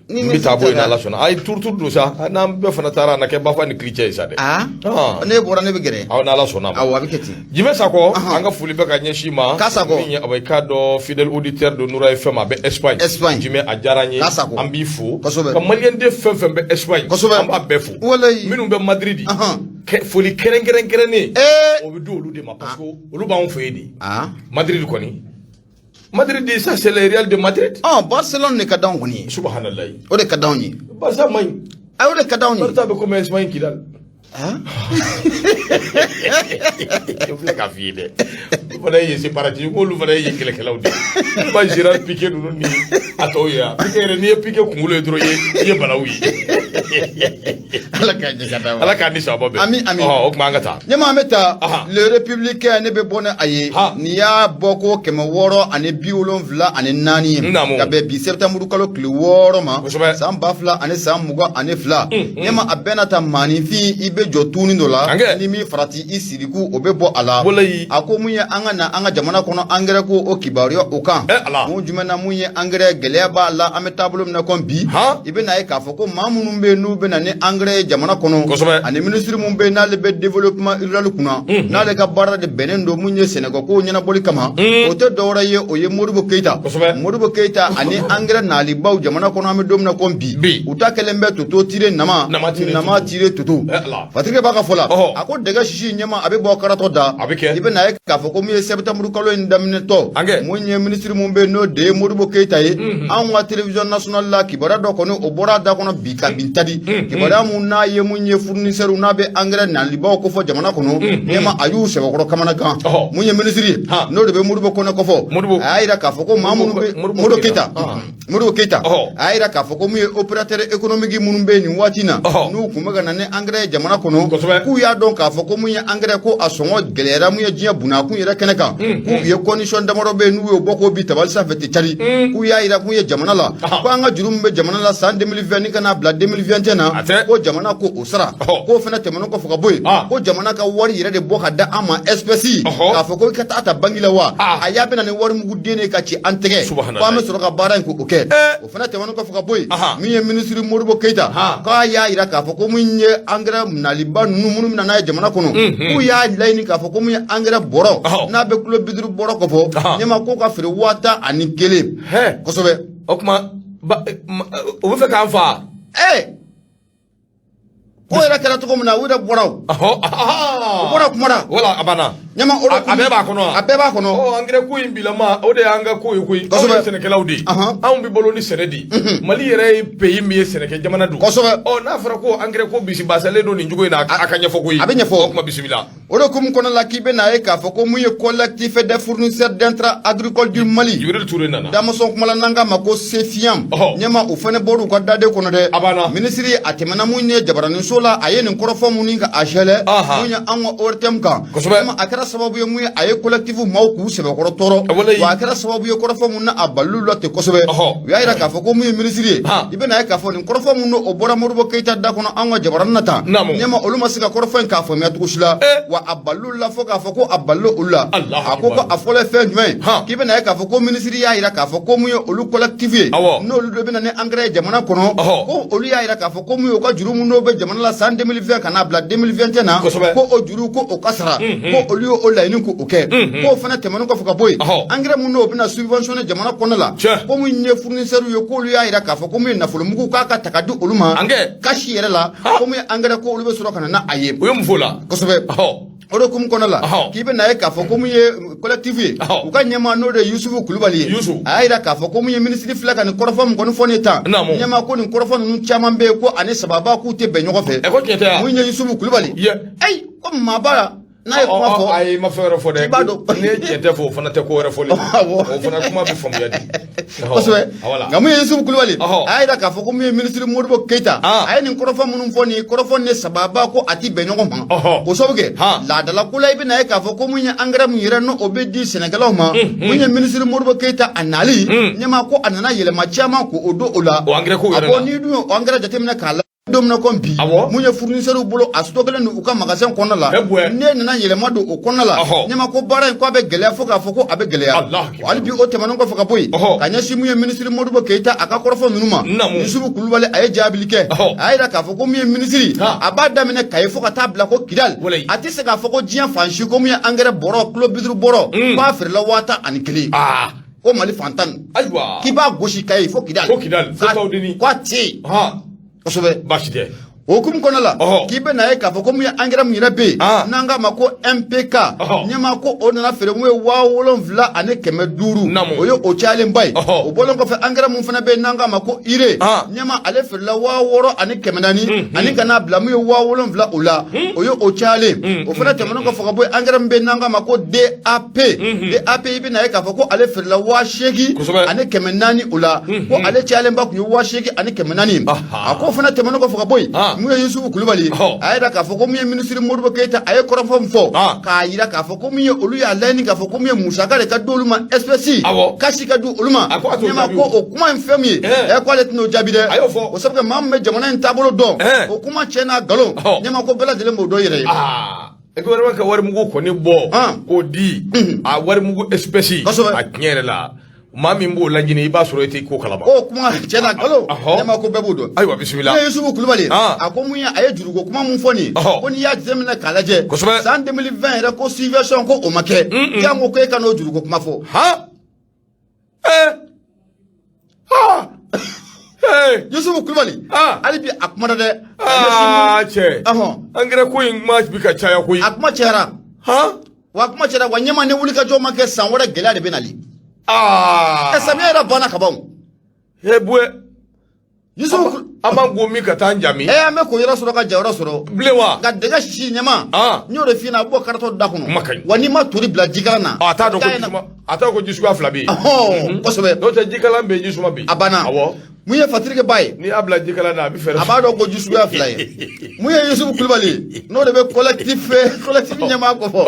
Ni n bɛ taa bɔ yen n'Ala sɔnna. Ayi, turuturu don sa, n'an bɛɛ fana taara, a na kɛ bafa ni kilicɛ ye sa dɛ. Ne bɔra, ne bɛ gɛrɛ. Aw, n'Ala sɔnna ma. Awɔ, a bɛ kɛ ten. Jimɛ Sakɔ, an ka foli bɛ ka ɲɛsin ma. K'a Sakɔ. Min ye, awa, i k'a dɔn, fidèle auditeur de Noura FM, a bɛ Espagne. Espagne. Jimɛ, a diyara n ye. K'a Sakɔ. An b'i fo. Ka maliyɛn den fɛn fɛn bɛ Espagne. An b'a bɛɛ fo. Minnu bɛ Madrid. Foli kɛrɛnkɛrɛnnen. O bɛ di olu de ma parce que olu b'anw fɛ yen de. Madrid kɔni. Madrid, ça c'est le Real de Madrid. Ɔ, Barcelone de ka d'anw kɔni ye. Subahanallahi. O de ka d'anw ye. Barça man ɲi. Ayi, o de ka d'anw ye. Barça bɛ komi Espagne Kidal. N filɛ k'a f'i ye dɛ. Olu fana ye séparatiste, k'olu fana ye kɛlɛkɛlaw de ye. Ba Gérard Piqué ninnu ni a tɔw ye wa? Piqué yɛrɛ, n'i ye Piqué kunkolo ye dɔrɔn, i ye balawu ye. Ala k'a jɛ ka d'a ma. Ala k'a ni sababa bɛn. Ami, ami. Ɔ, o tuma an ka taa. Ɲɛma, an bɛ taa. Le Républicain, ne bɛ bɔ ni a ye. Nin y'a bɔ ko 674 ye. Ka bɛn bi septembre kalo tile 6 ma. San 2022. Ɲɛma, a bɛɛ n'a ta, maaninfin, i bɛ jɔ tuuni dɔ la. Ni min farati, i siriku o bɛ bɔ a la. A ko mun ye an ka na an ka jamana kɔnɔ angɛrɛ ko o kibaruya o kan. Ala. Mun jumɛn na, mun ye angɛrɛ gɛlɛya b'a la, an bɛ taabolo min na kɔn bi. I bɛ n'a ye k'a fɔ ko maa minnu bɛ yen n'u bɛ na ni angɛrɛ ye jamana kɔnɔ. Ani minisiri mun bɛ yen n'ale bɛ développement rural kunna, n'ale ka baara de bɛnnen don mun ye sɛnɛkɔ kow ɲɛnabɔli kama, o tɛ dɔwɛrɛ ye, o ye Modibo Keyita. Modibo Keyita ani angɛrɛ nalibaw jamana kɔnɔ, an bɛ don min na kɔn bi, u ta kɛlen bɛ toto tire nama, nama tire toto. Patrick b'a ka fɔ la, a ko dɛgɛ sisi ɲɛma, a bɛ bɔ karatɔ da. A bɛ kɛ. I bɛ n'a ye k'a fɔ ko mun ye septembre kalo in daminɛtɔ, mun ye minisiri mun bɛ yen n'o de ye Modibo Keyita ye, anw ka télévision nationale la, kibaruya dɔ kɔni o bɔra a da kɔnɔ bi ka bin tadi, kibaruya mun n'a ye mun ye fournisseur n'a bɛ angɛrɛ nalibaw kofɔ jamana kɔnɔ. Ɲɛma, a y'u sɛbɛkɔrɔ kamanagan. Mun ye minisiri ye n'o de bɛ Modibo Kɔnɛ kɔfɔ, a y'a jira k'a fɔ ko maa minnu bɛ Modibo Keyita, Modibo Keyita, a y'a jira k'a fɔ ko mun ye opérateur économique minnu bɛ yen nin waati in na, n'u tun bɛ ka na ni angɛrɛ ye jamana kɔnɔ, k'u y'a dɔn k'a fɔ ko mun ye angɛrɛ ko a sɔngɔ gɛlɛyara mun ye diɲɛ bunakun yɛrɛ kɛnɛ kan, k'u ye condition damadɔ bɛ yen n'u y'o bɔ k'o bi tabali sanfɛ ten cari, k'u y'a jira k'u ye jamana la ko an ka juru min bɛ jamana la san 2020 ni ka n'a bila 2021 na, ko jamana ko o sara, k'o fana tɛmɛnen kɔfɛ ka bɔ yen, ko jamana ka wari yɛrɛ de bɔ ka da an ma espèce, k'a fɔ ko i ka taa ta banki la wa, a y'a bɛna ni wari mugu den de ka ci an tɛgɛ, ko an bɛ sɔrɔ ka baara in k'o kɛ. O fana tɛmɛnen kɔfɛ ka bɔ yen, min ye minisiri Modibo Keyita, k'a y'a jira k'a fɔ ko min ye angɛrɛ naliba ninnu minnu bɛ na n'a ye jamana kɔnɔ, k'u y'a laɲini k'a fɔ ko min ye angɛrɛ bɔrɔ n'a bɛ kilo 50 bɔrɔ kɔfɔ, ɲɛma, k'o ka feere 11,000. Kosɛbɛ. O tuma o bɛ fɛ k'an fa. Ee. Ko yɛrɛ kɛra cogo min na, u yɛrɛ bɔra o. U bɔra kuma la. Wala a banna. Ɲɛma o A bɛɛ b'a kɔnɔ wa? A bɛɛ b'a kɔnɔ. Ɔ, engrais ko in bilama, o de y'an ka ko ye koyi. Anw ye sɛnɛkɛlaw de ye. Anw bɛ balo ni sɛnɛ de ye. Mali yɛrɛ ye pays min ye, sɛnɛkɛ jamana don. Ɔ, n'a fɔra ko engrais ko bisibasalen don nin cogo in na, a ka ɲɛfɔ koyi. A bɛ ɲɛfɔ. O kuma, bisimila. O de hukumu kɔnɔ la, k'i bɛ n'a ye k'a fɔ ko mun ye collectif des fournisseurs d'intrants agricoles du Mali. Jibril Ture nana. Damasɔn kumala n'an k'a ma ko CFIAM. Ɲɛma, o fana bɔr'u ka daden kɔnɔ dɛ. A banna. Minisiri a tɛmɛna mun ye jabaraninso la, a ye nin kɔrɔfɔ mun ka a sɛlɛ. Mun ye an ka ORTM kan. Ɲɛma, a kɛra sababu ye mun ye a ye collectif maaw k'u sɛbɛkɔrɔ tɔɔrɔ. Wa a kɛra sababu ye kɔrɔfɔ mun na a baliliw la ten kosɛbɛ. U y'a yira k'a fɔ ko mun ye minisiri ye. I bɛna ye k'a fɔ nin kɔrɔfɔ mun o bɔra Modibo Keyita da kɔnɔ an ka jabaranin na tan. Ɲɛma, olu ma se ka kɔrɔfɔ in k'a faamuya cogo si la. Wa a baliliw la fo k'a fɔ ko a balilo olu la. A ko a fɔlɔ ye fɛn jumɛn ye? K'i bɛna ye k'a fɔ ko minisiri y'a yira k'a fɔ ko mun ye olu collectif ye, n'olu de bɛ na ni engrais ye jamana kɔnɔ, ko olu y'a yira k'a fɔ ko mun ye u ka juru mun n'o bɛ jamana la san 2020 ka n'a bila 2021 na, ko o juru ko o ka sara, ko olu ye o laɲini k'o kɛ. K'o fana tɛmɛnen kɔfɛ ka bɔ yen, engrais mun n'o bɛna subventionner jamana kɔnɔ la, ko mun ye fournisseurs ye, k'olu y'a yira k'a fɔ ko mun ye nafolomugu k'a ka ta ka di olu ma cash yɛrɛ la, ko mun ye engrais ko olu bɛ sɔrɔ ka na n'a ye. U ye mun f'o la? Kosɛbɛ. O de hukumu kɔnɔ la, k'i bɛ na ye k'a fɔ ko mun ye collectif ye, u ka ɲɛmaa n'o de ye Yusufu Kulubali ye, a y'a yira k'a fɔ ko mun ye minisiri filɛ ka nin kɔrɔfɔ min kɔni fɔ ne tan, ɲɛmaa, ko nin kɔrɔfɔ ninnu caman bɛ yen ko ani sababa k'u tɛ bɛn ɲɔgɔn fɛ. Mun ye Yusufu Kulubali, ayi, ko maaba n'a ye kuma fɔ. Ayi, ma fɛn wɛrɛ fɔ dɛ. I b'a dɔn. N'i ye tiɲɛ tɛ fɔ, o fana tɛ ko wɛrɛ fɔli. O fana kuma bɛ faamuya di. Kosɛbɛ. Nka mun ye Yusufu Kulubali, a y'a yira k'a fɔ ko mun ye minisiri Modibo Keyita, a ye nin kɔrɔfɔ minnu fɔ, nin kɔrɔfɔ ni sababa ko a ti bɛn ɲɔgɔn ma. K'o sababu kɛ laadala ko la, i bɛna ye k'a fɔ ko mun ye engrais min yɛrɛ n'o bɛ di sɛnɛkɛlaw ma, mun ye minisiri Modibo Keyita a nali, ɲɛmaa, ko a nana yɛlɛma caman k'o don o la. O engrais ko A yɛrɛ ko la. n'i dun ye o engrais jateminɛ k'a la don min na komi bi, mun ye fournisseurs bolo a stockelen don u ka magasin kɔnɔna la, ne nana yɛlɛma don o kɔnɔna la, ɲɛma, ko baara in ko a bɛ gɛlɛya fo k'a fɔ ko a bɛ gɛlɛya. Hali bi o tɛmɛnen kɔfɛ ka bɔ yen, ka ɲɛsin mun ye minisiri Modibo Keyita a ka kɔrɔfɔ ninnu ma, Yusufu Kulubali a ye jaabili kɛ. A y'a yira k'a fɔ ko mun ye minisiri, a b'a daminɛ Kayi fo ka taa bila ko Kidali, a tɛ se k'a fɔ ko diɲɛ fan si ko mun ye engrais bɔrɔ kilo 50 bɔrɔ k'a feerela 11,000, ko Mali fan tan. Ayiwa. K'i b'a gosi Kayi fo Kidali. Fo Kidali, fo Tawudeni. Ko a tɛ yen. Kosɛbɛ. Baasi tɛ. O hukumu kɔnɔ la, k'i bɛ na ye k'a fɔ ko mun ye engrais min yɛrɛ bɛ yen n'an k'a ma ko NPK, ɲɛmaa, ko o nana feere mun ye 7500, o ye o cayalenba ye. O bɔlen kɔfɛ, engrais mun fana bɛ yen n'an k'a ma ko urée, ɲɛmaa, ale feerela 6400 ani ka n'a bila mun ye 7000 o la, o ye o cayalen. O fana tɛmɛnen kɔfɛ ka bɔ yen, engrais min bɛ yen n'an k'a ma ko DAP, DAP, i bɛ na ye k'a fɔ ko ale feerela 8400 o la, ko ale cayalenba tun ye 8400. A ko fana tɛmɛnen kɔfɛ ka bɔ yen, mun ye Yusufu Kulubali, a y'a yira k'a fɔ ko mun ye minisiri Modibo Keyita a ye kɔrɔfɔ min fɔ k'a yira k'a fɔ ko mun ye olu y'a laɲini k'a fɔ ko mun ye musaka de ka di olu ma, espèce cash ka di olu ma, ɲɛma, ko o kuma in fɛn min ye, ɛ, ko ale tɛn'o jaabi dɛ. O sabu kɛ maa min bɛ jamana in taabolo dɔn, o kuma tiɲɛ n'a nkalon, ɲɛma, ko bɛɛ lajɛlen b'o dɔn yɛrɛ ye. Gouvernement ka warimugu kɔni bɔ k'o di, a warimugu espèce, a tiɲɛ yɛrɛ la, maa min b'o laɲini, i b'a sɔrɔ e tɛ ko kalama. O kuma tiɲɛ n'a nkalon, ne ma ko bɛɛ b'o dɔn. Ayiwa, bisimila. Ne ye Yusufu Kulubali, a ko mun ye a ye juruko kuma mun fɔ nin ye, ko n'i y'a jateminɛ k'a lajɛ, san 2020 yɛrɛ, ko subvention ko o ma kɛ, jango ko e ka n'o juruko kuma fɔ. Han, ee, ha, ee. Yusufu Kulubali, hali bi a kumana dɛ. Aa, cɛ, engrais ko in kuma bi ka caya koyi. A kuma cayara. Wa a kuma cayara wa. Ɲɛma, ni wuli ka jɔ ma kɛ, san wɛrɛ gɛlɛya de bɛ nali. Ɛ, samiya yɛrɛ banna ka ban. He buwe. Yusufu. An b'an ko min ka taa an jami. Ɛ, an bɛ ko yɔrɔ sɔrɔ ka ja yɔrɔ sɔrɔ. Bilen wa. Nka dɛgɛ sisi, ɲɛma, n y'o de f'i ɲɛna, a bɛ bɔ karatɔ da kɔnɔ. Kuma ka ɲi. Wa n'i ma tori bila jikalan na. A t'a dɔn ko jisuma, a t'a dɔn ko jisuguya fila bɛ yen. Kosɛbɛ. N'o tɛ, jikalan bɛ yen, jisuma bɛ yen. A banna. Mun ye Fatirike ba ye? N'i y'a bila jikalan na, a bɛ fɛɛrɛ. A b'a dɔn ko ji suguya fila ye. Mun ye Yusufu Kulubali ye, n'o de bɛ collectif ɲɛmaa kofɔ,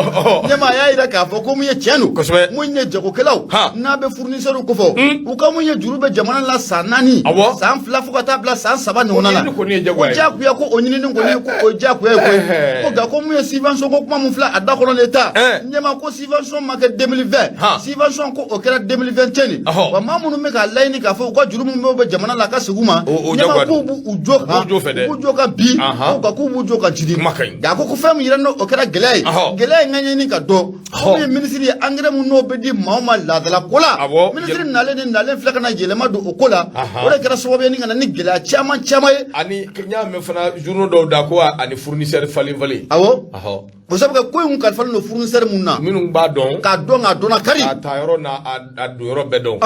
ɲɛmaa, a y'a yira k'a fɔ ko mun ye tiɲɛ don. Mun ye jagokɛlaw n'a bɛ fournisseurs kofɔ, u ka mun ye juru bɛ jamana la san 4, san 2 fo ka taa bila san 3 ɲɔgɔnna la. O ɲinini kɔni ye jagoya ye. Ko diyagoya ko o ɲinini kɔni ye ko o ye diyagoya ye koyi. Ko nka ko mun ye subvention ko kuma mun filɛ a da kɔnɔ l'État, ɲɛmaa, ko subvention ma kɛ 2020, subvention ko o kɛra 2021 de. Wa maa minnu bɛ k'a laɲini k'a fɔ u ka juru min bɛ jamana jamana la a ka segin u ma. O ɲɛmaa jagoya k'u don. b'u jɔ kan, U b'u jɔ fɛ dɛ. u b'u jɔ kan bi, nka k'u b'u jɔ kan sini. Kuma ka ɲi. Nka a ko fɛn min yɛrɛ n'o o kɛra gɛlɛya ye, gɛlɛya in ka ɲini ka dɔn. Min ye minisiri ye, engrais min n'o bɛ di maaw ma laadala ko la, minisiri nalen ni nalen filɛ ka na yɛlɛma don o ko la, o de kɛra sababu ye ni ka na ni gɛlɛya caman caman ye. Ani n y'a mɛn fana journaux dɔw da ko ani fournisseur falen falen. Awɔ, o sabu kɛ ko in kalifalen don fournisseur mun na, minnu b'a dɔn, k'a dɔn, k'a dɔn kari, k'a ta yɔrɔ n'a a don yɔrɔ bɛɛ dɔn.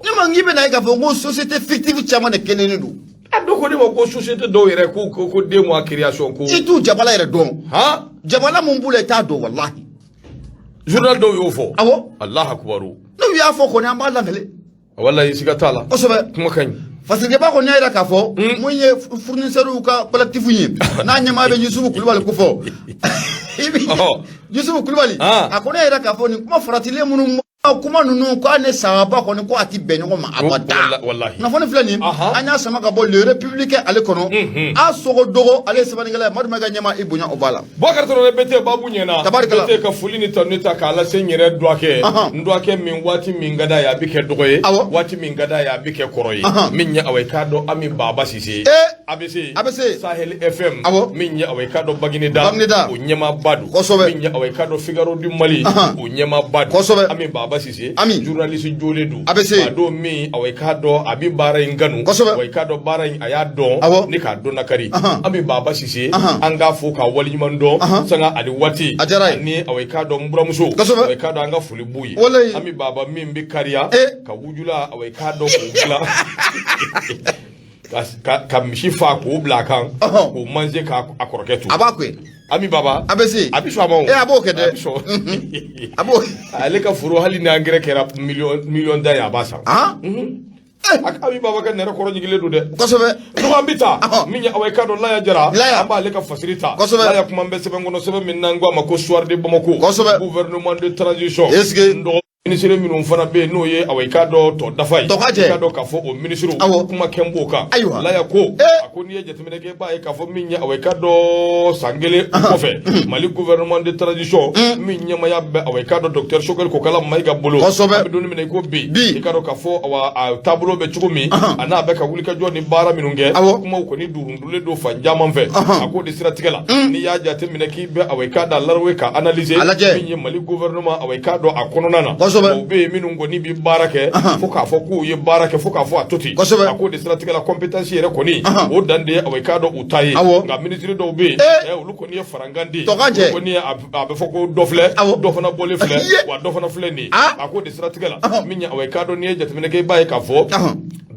Ne ma k'i bɛna ye k'a fɔ ko société fictive caman de kɛlen don. A dɔ ko ne ma ko société dɔw yɛrɛ ko 2 mois création ko. I t'u jabala yɛrɛ dɔn. Jabala mun b'u la, i t'a dɔn walahi. Journal dɔw y'o fɔ. Awɔ. Alahu akubaru. N'u y'a fɔ kɔni, an b'a lakale. Walayi, siga t'a la. Kosɛbɛ. Kuma ka ɲi. Fasirikɛba kɔni y'a jira k'a fɔ mun ye fournisseurs ka collectif ye, n'a ɲɛmaa bɛ Yusufu Kulubali ko fɔ. Yusufu Kulubali, a kɔni y'a jira k'a fɔ nin kuma faratilen minnu, kuma ninnu, k'a ne sababa kɔni ko a ti bɛn ɲɔgɔn ma abada. Kunnafoni filɛ nin, an y'a sama ka bɔ Le Républicain ale kɔnɔ. A sogo dogo, ale ye sɛbɛnnikɛla ye. Madu Mayiga ɲɛmaa, i bonya o b'a la. Boubacar Traoré BT babu ɲɛna. Tabarikala. BT ka foli ni tanu ta k'a lase n yɛrɛ dɔgɔkɛ, n dɔgɔkɛ min waati min ka d'a ye a bɛ kɛ dɔgɔ ye, waati min ka d'a ye a bɛ kɛ kɔrɔ ye, min ye awa i k'a dɔn Ami Baba Sise, ABC, ABC, Sahel FM, min ye awa i k'a dɔn Bagineda, Bagineda, o ɲɛmaaba don, min ye awa i k'a dɔn Figaro du Mali, o ɲɛmaaba don. Ami Baba Sise, Ami journaliste jolen don, ABC, maa don min awa i k'a dɔn a bɛ baara in kanu, awa i k'a dɔn baara in a y'a dɔn ni k'a dɔn nakari. Ami Baba Sise, an k'a fo k'a waleɲuman dɔn sanga ani waati. A diyara ye. Ani awa i k'a dɔn n buramuso, awa i k'a dɔn an ka foli b'u ye. Ami Baba min bɛ kariya ka wujula, awa i k'a dɔn k'o bila ka misi fa k'o bila a kan, k'o manger k'a kɔrɔkɛ to. A b'a kɛ. Ami Baba. ABC. A bɛ sɔn a ma o. A b'o kɛ dɛ. A bɛ sɔn. A b'o. Ale ka foro, hali ni engrais kɛra miliyɔn tan ye, a b'a san. Ami Baba ka nɛrɛ kɔrɔ ɲigilen don dɛ. Kosɛbɛ. Donc an bɛ taa min ye awa i k'a dɔn Laya Jara. Laya. An b'ale ka fasiri ta. Kosɛbɛ. Laya kuma bɛ sɛbɛn kɔnɔ, sɛbɛn min n'an ko a ma ko Soir de Bamako. Kosɛbɛ. Gouvernement de transition. Est-ce que. N dɔgɔ minisiri minnu fana bɛ yen n'o ye awa i k'a dɔn tɔ dafa ye. Tɔ ka jɛ. I k'a dɔn k'a fɔ o minisiriw. Kuma kɛn b'o kan. Ayiwa. Laya ko. A ko n'i ye jateminɛ kɛ, i b'a ye k'a fɔ min ye awa i k'a dɔn san kelen kɔfɛ, Mali gouvernement de transition min ɲɛmaaya bɛ awa i k'a dɔn docteur Choguel Kokala Mayiga bolo. Kosɛbɛ. An bɛ don min na i ko bi. Bi. I k'a dɔn k'a fɔ awa a taabolo bɛ cogo min, a n'a bɛ ka wulikajɔ ni baara minnu kɛ. Kumaw kɔni durundulen don fan caman fɛ. A k'o de siratigɛ la, n'i y'a jateminɛ k'i bɛ awa i k'a dɔn lariwe ka analyser. A lajɛ. Min ye Mali gouvernement awa i k'a dɔn a kɔnɔna na. O bɛ yen minnu kɔni bɛ baara kɛ fo k'a fɔ k'u ye baara kɛ fo k'a fɔ a to ten. A k'o de siratigɛ la, compétence yɛrɛ kɔni o dan de ye awa i k'a dɔn u ta ye. Nka minisiri dɔw bɛ yen, olu kɔni ye farankan de ye. Tɔ ka jɛ. Olu kɔni ye a bɛ fɔ ko dɔ filɛ, dɔ fana bɔlen filɛ, wa dɔ fana filɛ nin ye. A k'o de siratigɛ la, min ye awa i k'a dɔn n'i ye jateminɛ kɛ, i b'a ye k'a fɔ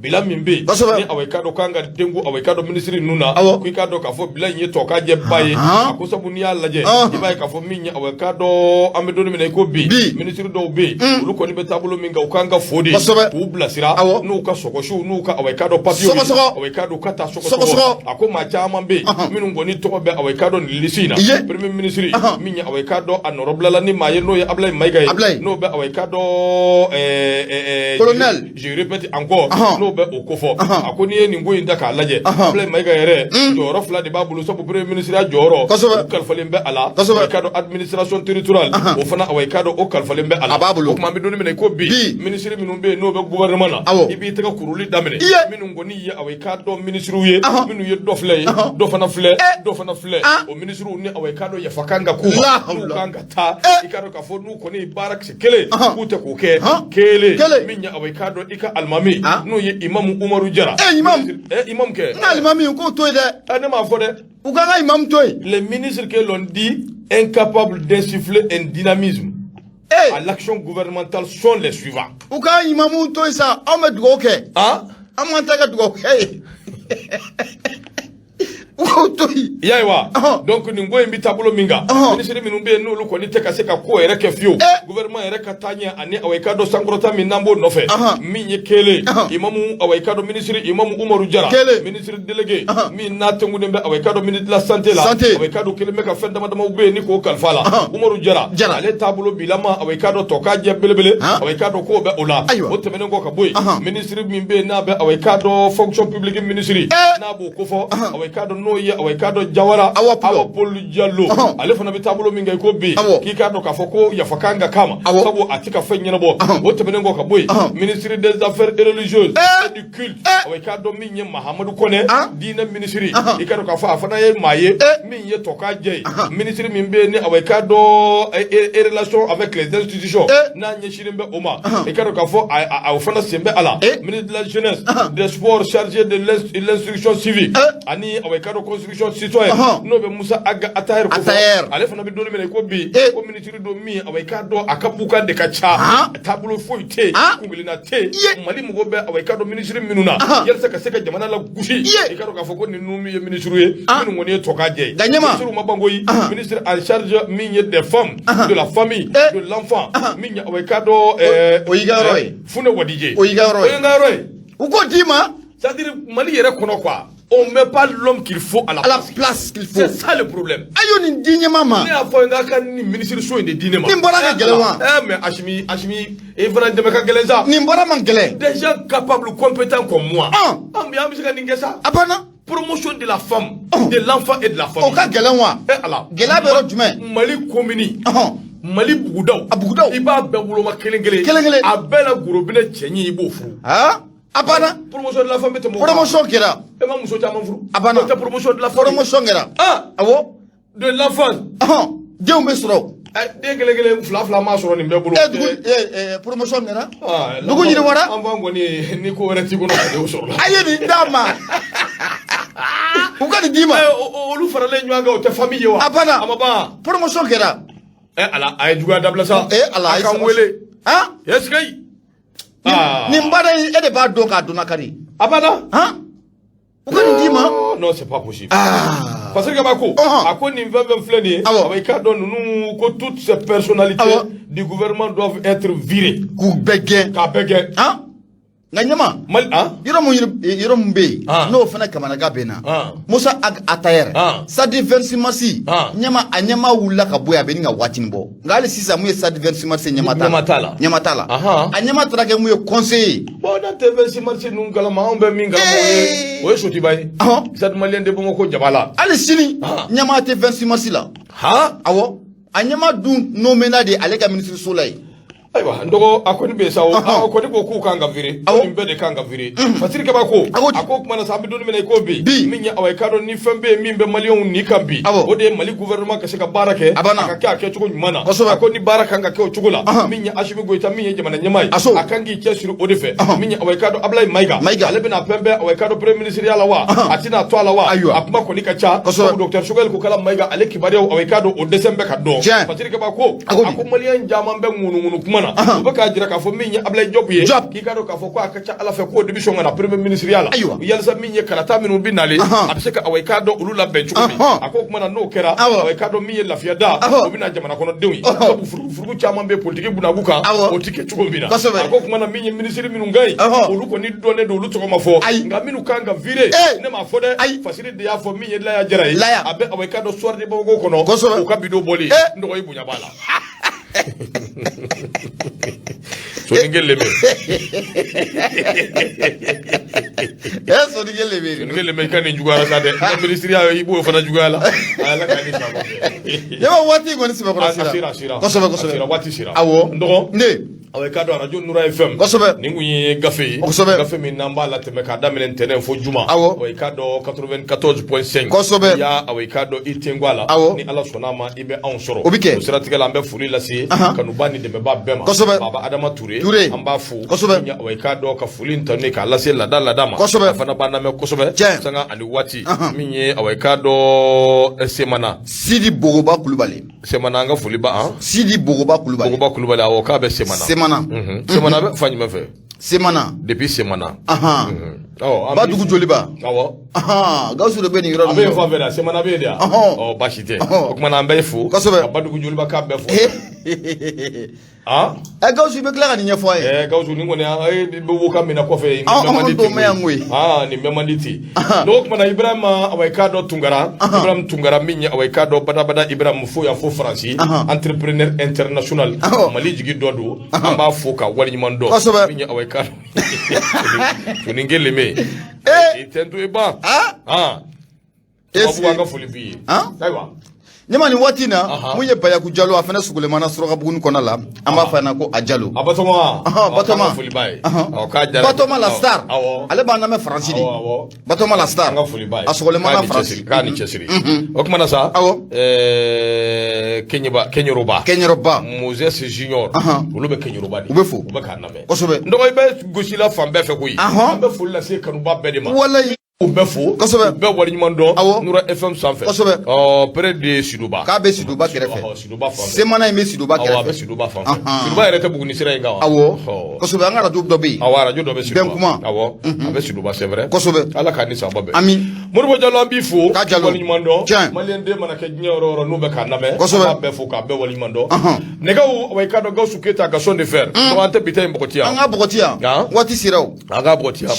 bilan min bɛ yen ni awa i k'a dɔn k'an ka denko awa i k'a dɔn minisiri ninnu na, ko i k'a dɔn k'a fɔ bilan in ye tɔ ka jɛ ba ye. A ko sabu n'i y'a lajɛ, i b'a ye k'a fɔ min ye awa i k'a dɔn an bɛ don min na i ko bi, minisiri dɔw bɛ yen, olu kɔni bɛ taabolo min kan, u kan ka fo de k'u bilasira n'u ka sɔgɔsiw n'u ka awa i k'a dɔn papiyew ye, awa i k'a dɔn u ka taa sɔgɔsɔgɔ. A ko maa caman bɛ yen minnu kɔni tɔgɔ bɛ awa i k'a dɔn nin liste in na. Premier ministre min ye awa i k'a dɔn a nɔrɔbilala ni maa ye, n'o ye Ablaye Mayiga ye, n'o bɛ awa i k'a dɔn colonel, je répète encore, n'o bɛ o kofɔ. A ko n'i ye nin ko in ta k'a lajɛ, Ablaye Mayiga yɛrɛ jɔyɔrɔ fila de b'a bolo, sabu premier ministre ya jɔyɔrɔ o kalifalen bɛ a la, i k'a dɔn administration territoriale o fana awa i k'a dɔn o kalifalen bɛ a la. A b'a bolo. O tuma an bɛ don min na i ko bi, ministre minnu bɛ yen n'o bɛ gouvernement na, i b'i tɛgɛ kuruli daminɛ, minnu kɔni ye awa i k'a dɔn ministres ye, minnu ye dɔ filɛ ye, dɔ fana filɛ, dɔ fana filɛ, o ministres ni awa i k'a dɔn yafa kan ka k'u ma, n'u kan ka taa, i k'a dɔn k'a fɔ n'u kɔni ye baara kisɛ kelen k'u tɛ k'o kɛ kelen, min ye awa i k'a dɔn i ka alimami n'o ye imamu Umaru Jara. Imam. Imam kɛ. N ka alimami k'o to yen dɛ. Ne m'a fɔ dɛ. U k'an ka imam to yen. Les ministres que l'on dit incapables d'insuffler un dynamisme à l'action gouvernementale sont les suivants. U k'an imamu to yen sa, anw bɛ dugawu kɛ. An m'an ta kɛ dugawu kɛ ye. U k'o to yen. I y'a ye wa? Donc nin ko in bɛ taabolo min kan, minisiri minnu bɛ yen n'olu kɔni tɛ ka se ka ko yɛrɛ kɛ fiyewu, gouvernement yɛrɛ ka taa ɲɛ ani awa i k'a dɔn sankɔrɔta min n'an b'o nɔfɛ, min ye kelen, imamu awa i k'a dɔn minisiri imamu Umaru Jara, kelen, ministre délégué min n'a tɛnkunnen bɛ awa i k'a dɔn ministre de la santé la, santé, awa i k'a dɔn kelen bɛ ka fɛn dama damaw bɛ yen ni k'o kalifa la, Umaru Jara, ale taabolo bilama awa i k'a dɔn tɔ ka jɛ belebele, awa i k'a dɔn k'o bɛ o la. O tɛmɛnen kɔ ka bɔ yen, minisiri min bɛ yen n'a bɛ awa i k'a dɔn fonction publique ministre n'a b'o kofɔ, awa i k'a dɔn n'o ye ye awa i k'a dɔn Jawara Awa Pulo. Awa Paul Jalo ale fana bɛ taabolo min kan i ko bi k'i k'a dɔn k'a fɔ ko yafa kan ka k'a ma sabu a tɛ ka fɛn ɲɛnabɔ. O tɛmɛnen kɔ ka bɔ yen, ministre des affaires religieuses et du culte, awa i k'a dɔn min ye Mahamadu Kɔnɛ, diinɛ minisiri, i k'a dɔn k'a fɔ a fana ye maa ye min ye tɔka jɛ ye. Ministre min bɛ yen ni awa i k'a dɔn relation avec les institutions, n'a ɲɛsinnen bɛ o ma, i k'a dɔn k'a fɔ a o fana sen bɛ a la. Ministre de la jeunesse, des sports, chargé de l'instruction civique ani awa i k'a dɔn construction citoyenne, n'o bɛ Musa Aga Ataher ko fɔ, ale fana bɛ don min na i ko bi, ko ministre don min awa i k'a dɔn a ka bukan de ka ca, taabolo foyi tɛ yen, kunkelenna tɛ yen. Mali mɔgɔ bɛ awa i k'a dɔn ministre minnu na yalisa ka se ka jamana lagosi, i k'a dɔn k'a fɔ ko ninnu min ye ministre ye, minnu kɔni ye tɔka jɛ ye. Ministre ma ban koyi. Ministre en charge min ye des femmes, de la famille, de l'enfant, min ye awa i k'a dɔn O y'i ka yɔrɔ ye. Fune Wadije. O y'i ka yɔrɔ ye. O ye n ka yɔrɔ ye. U k'o d'i ma. C'est-à-dire Mali yɛrɛ kɔnɔ quoi, on met pas l'homme qu'il faut à la à la place qu'il faut. C'est ça le problème. A y'o nin di ɲɛmaa ma. Ne y'a fɔ n k'a ka nin ministre so in de di ne ma. Nin baara ka gɛlɛn wa? Mais Asimi, Asimi, e fana dɛmɛ ka gɛlɛn sa. Nin baara man gɛlɛn. Des gens capables, compétents comme moi. An bi an bɛ se ka nin kɛ sa. A banna. Promotion de la femme, de l'enfant et de la famille. O ka gɛlɛn wa? Eh Ala. Gɛlɛya bɛ yɔrɔ jumɛn? Mali commune. Mali bugudaw. A bugudaw. I b'a bɛɛ woloma kelen kelen. Kelen kelen. A bɛɛ la gorobinɛ cɛɲi, i b'o furu. A banna. Promotion de la femme bɛ tɛmɛ o kan. Promotion kɛra. E ma muso caman furu. A banna. O tɛ promotion de la femme. Promotion kɛra. Awɔ. De l'enfant. Denw bɛ sɔrɔ. Den kelen kelen, fila fila m'a sɔrɔ nin bɛɛ bolo. E dugu promotion kɛra. Dugu yiriwara. Enfant kɔni, ni ko wɛrɛ t'i kɔnɔ, ka denw sɔrɔ la. A ye nin d'a ma. U ka nin d'i ma. Olu faralen ɲɔgɔn kan, o tɛ famille ye wa? A banna. A ma ban. Promotion kɛra. Ala, a ye juguya dabila sa. Ala, a k'an wele. Est-ce que Nin baara in, e de b'a dɔn k'a donna kari. A banna. U ka nin d'i ma. Non, c'est pas possible. Parce que Kabako, a ko nin fɛn fɛn filɛ nin ye, a i k'a dɔn ninnu ko toutes ces personnalités du gouvernement doivent être virées. K'u bɛɛ gɛn. K'a bɛɛ gɛn. Nka ɲɛma. Mali Yɔrɔ mun, yɔrɔ mun bɛ yen, n'o fana kamanagan bɛ n na. Musa Ag Atayer. Stade 26 mars. Ɲɛma, a ɲɛma wulila ka bɔ yen, a bɛ nin ka waatinin bɔ. Nka hali sisan, mun ye stade 26 mars ɲɛma t'a la. Ɲɛma t'a la. Ɲɛma t'a la. A ɲɛma taara kɛ mun ye conseiller ye. Bon, n'an tɛ 26 mars ninnu kalama, anw bɛ min kalama, o ye Sotiba ye. Stade malien de Bamako jaba la. Hali sini, ɲɛma tɛ 26 mars la. Awɔ. A ɲɛma dun nommé na de ale ka ministre so la yen. Ayiwa, n dɔgɔ, a kɔni bɛ yen sa o, a kɔni ko k'u kan ka virer, ko nin bɛɛ de kan ka virer. Fasiri Kaba ko, a ko kuma na sa, an bɛ don min na i ko bi, min ye awa i k'a dɔn ni fɛn bɛ yen min bɛ maliyɛnw ni kan bi, o de ye Mali gouvernement ka se ka baara kɛ, a ka kɛ a kɛcogo ɲuman na. A ko ni baara kan ka kɛ o cogo la, min ye Asimi Goyita, min ye jamana ɲɛmaa ye, a kan k'i cɛsiri o de fɛ. Min ye awa i k'a dɔn Abulayi Mayiga, ale bɛna pɛnpɛn awa i k'a dɔn premier ministre ya la wa, a tɛna to a la wa, a kuma kɔni ka ca. Sabu docteur Choguel Kokala Mayiga, ale kibaruyaw, awa i k'a dɔn o dɛsɛ bɛ ka dɔn. Fasiri Kaba ko, a ko maliyɛn caman bɛ ŋunuŋunu kuma na, u bɛ k'a jira k'a fɔ min ye Abulayi Diop ye, k'i k'a dɔn k'a fɔ ko a ka ca Ala fɛ k'o de bɛ sɔn ka na premier ministre ya la, yalisa min ye kalata minnu bɛ nalen, a bɛ se ka awa i k'a dɔn olu labɛn cogo min. A ko o kuma na, n'o kɛra, awa i k'a dɔn min ye lafiya da, o bɛ na jamana kɔnɔdenw ye, sabu furugufurugu caman bɛ politiki bunaku kan, o ti kɛ cogo min na. A ko o kuma na, min ye ministre minnu ka ɲi, olu kɔni dɔnnen don, olu tɔgɔ ma fɔ, nka minnu kan ka virer, ne m'a fɔ dɛ, Fasiri de y'a fɔ. Min ye Laya Jara ye, a bɛ awa i k'a dɔn Soir de Bamako kɔnɔ, o ka bidon bɔlen, n dɔgɔ, i bonya b'a la. Soninke leme. Soninke leme. Soninke leme, i ka nin juguyara sa dɛ. I ka minisiriya, i b'o fana juguya la. Ala ka ni sababa bɛn. Yaba, waati kɔni sɛbɛkɔrɔ sera. A sera, a sera. Kosɛbɛ, kosɛbɛ. A sera, waati sera. Awɔ. N dɔgɔ. Ne. Awɔ, i k'a dɔn arajo Nura FM. Kosɛbɛ. Nin kun ye gafe ye. Kosɛbɛ. Gafe min n'an b'a latɛmɛ k'a daminɛ ntɛnɛn fo juma. Awɔ. I k'a dɔn 94.5. Kosɛbɛ. I y'a awɔ i k'a dɔn i tenko a la. Awɔ. Ni Ala sɔnn'a ma, i bɛ anw sɔrɔ. O bɛ kɛ. O siratigɛ la, an bɛ foli lase kanuba ni dɛmɛba bɛɛ ma. Kosɛbɛ. Baba Adama Ture. Ture. An b'a fo. Kosɛbɛ. Awɔ, i k'a dɔn ka foli in tanu k'a lase laada laada ma. Kosɛbɛ. A fana b'an lamɛn kosɛbɛ. Tiɲɛ. Sanga ani waati. Min ye awɔ i k'a dɔn Semana. Sidi Bogoba Kulubali. Semana, an ka foli ba an. Sidi Bogoba Kulubali. Bogoba Kulubali, awɔ, k'a bɛ Semana. Semana. Semana bɛ fan jumɛn fɛ? Semana. Depuis Semana. Ɔ, Badugu Joliba. Awɔ. Gawusu de bɛ nin yɔrɔ A bɛ yen fan fɛ dɛ, Semana bɛ yen de yan. Ɔ, baasi tɛ. O kumana an bɛ fo. Kosɛbɛ. Ka Badugu Joliba k'a bɛɛ fo. Ɛ Gawusu, i bɛ tila ka nin ɲɛfɔ an ye. Ɛ Gawusu, nin kɔni e bɛ wo ka minɛ kɔfɛ. Nin bɛɛ man di Anw t'o mɛn yan koyi. Aa, nin bɛɛ man di ten. N'o kumana Ibrahima, awa i k'a dɔn Tunkara, Ibrahima Tunkara, min ye awa i k'a dɔn badabada Ibrahima fo yan fo Faransi, entrepreneur international, Mali jigi dɔ don, an b'a fo ka waleɲuman dɔn. Kosɛbɛ. Min ye awa i k'a dɔn Soninke Leme. I tɛ n to i ban. Tubabu, an ka foli b'i ye. Ayiwa. Ɲama, nin waati in na, mun ye Bayaku Jalo, a fana sugulenmana Surakabugu kɔnɔ la, an b'a fɔ a ɲɛna ko a Jalo. A Batɔma. Batɔma. An ka foli b'a ye. Ɔ, k'a jara. Batɔma la star. Ale b'an lamɛn Faransi de. Awɔ. Batɔma la star. An ka foli b'a ye. A sugulenmana K'a ni Faransi. cɛsiri, k'a ni cɛsiri. O kuma na sa. Keɲeba, Keɲeroba. Kɛɲɛrɔba. Moses Junior. Olu bɛ Keɲeroba de. U bɛ fo. U bɛ k'a lamɛn. Kosɛbɛ. N dɔgɔ, i bɛ gosi la fan bɛɛ fɛ koyi. An bɛ foli lase kanuba bɛɛ de ma. Walayi. U bɛɛ fo. Kosɛbɛ. U bɛɛ waleɲuman dɔn. Nura FM sanfɛ. Kosɛbɛ. Ɔ, près de Siduba. K'a bɛ Siduba kɛrɛfɛ. Siduba fan fɛ. Semana in bɛ Siduba Awɔ, a bɛ kɛrɛfɛ. Siduba fan fɛ. Siduba yɛrɛ tɛ Buguni sira in kan wa? Awɔ, kosɛbɛ, an ka radio dɔ bɛ yen. Awɔ, arajo dɔ bɛ Siduba. Bɛnkuma. Awɔ, a bɛ Siduba, c'est vrai. Kosɛbɛ. Ala k'a ni sababa bɛn. Ami. Modibo Jalo, an b'i fo. K'a Jalo. Waleɲuman dɔn. Tiɲɛ. Maliyɛn den mana kɛ diɲɛ yɔrɔ o yɔrɔ n'u bɛ k'a lamɛn. Kosɛbɛ. An b'a bɛɛ fo k'a bɛɛ waleɲuman dɔn. Nɛgɛw, wa i k'a dɔn Gawusu Keyita, Gaston de Fer. Donc an tɛ bi ta in bɔgɔti yan. An ka bɔgɔti yan. Han? Waati sera o. An k'a bɔgɔti yan.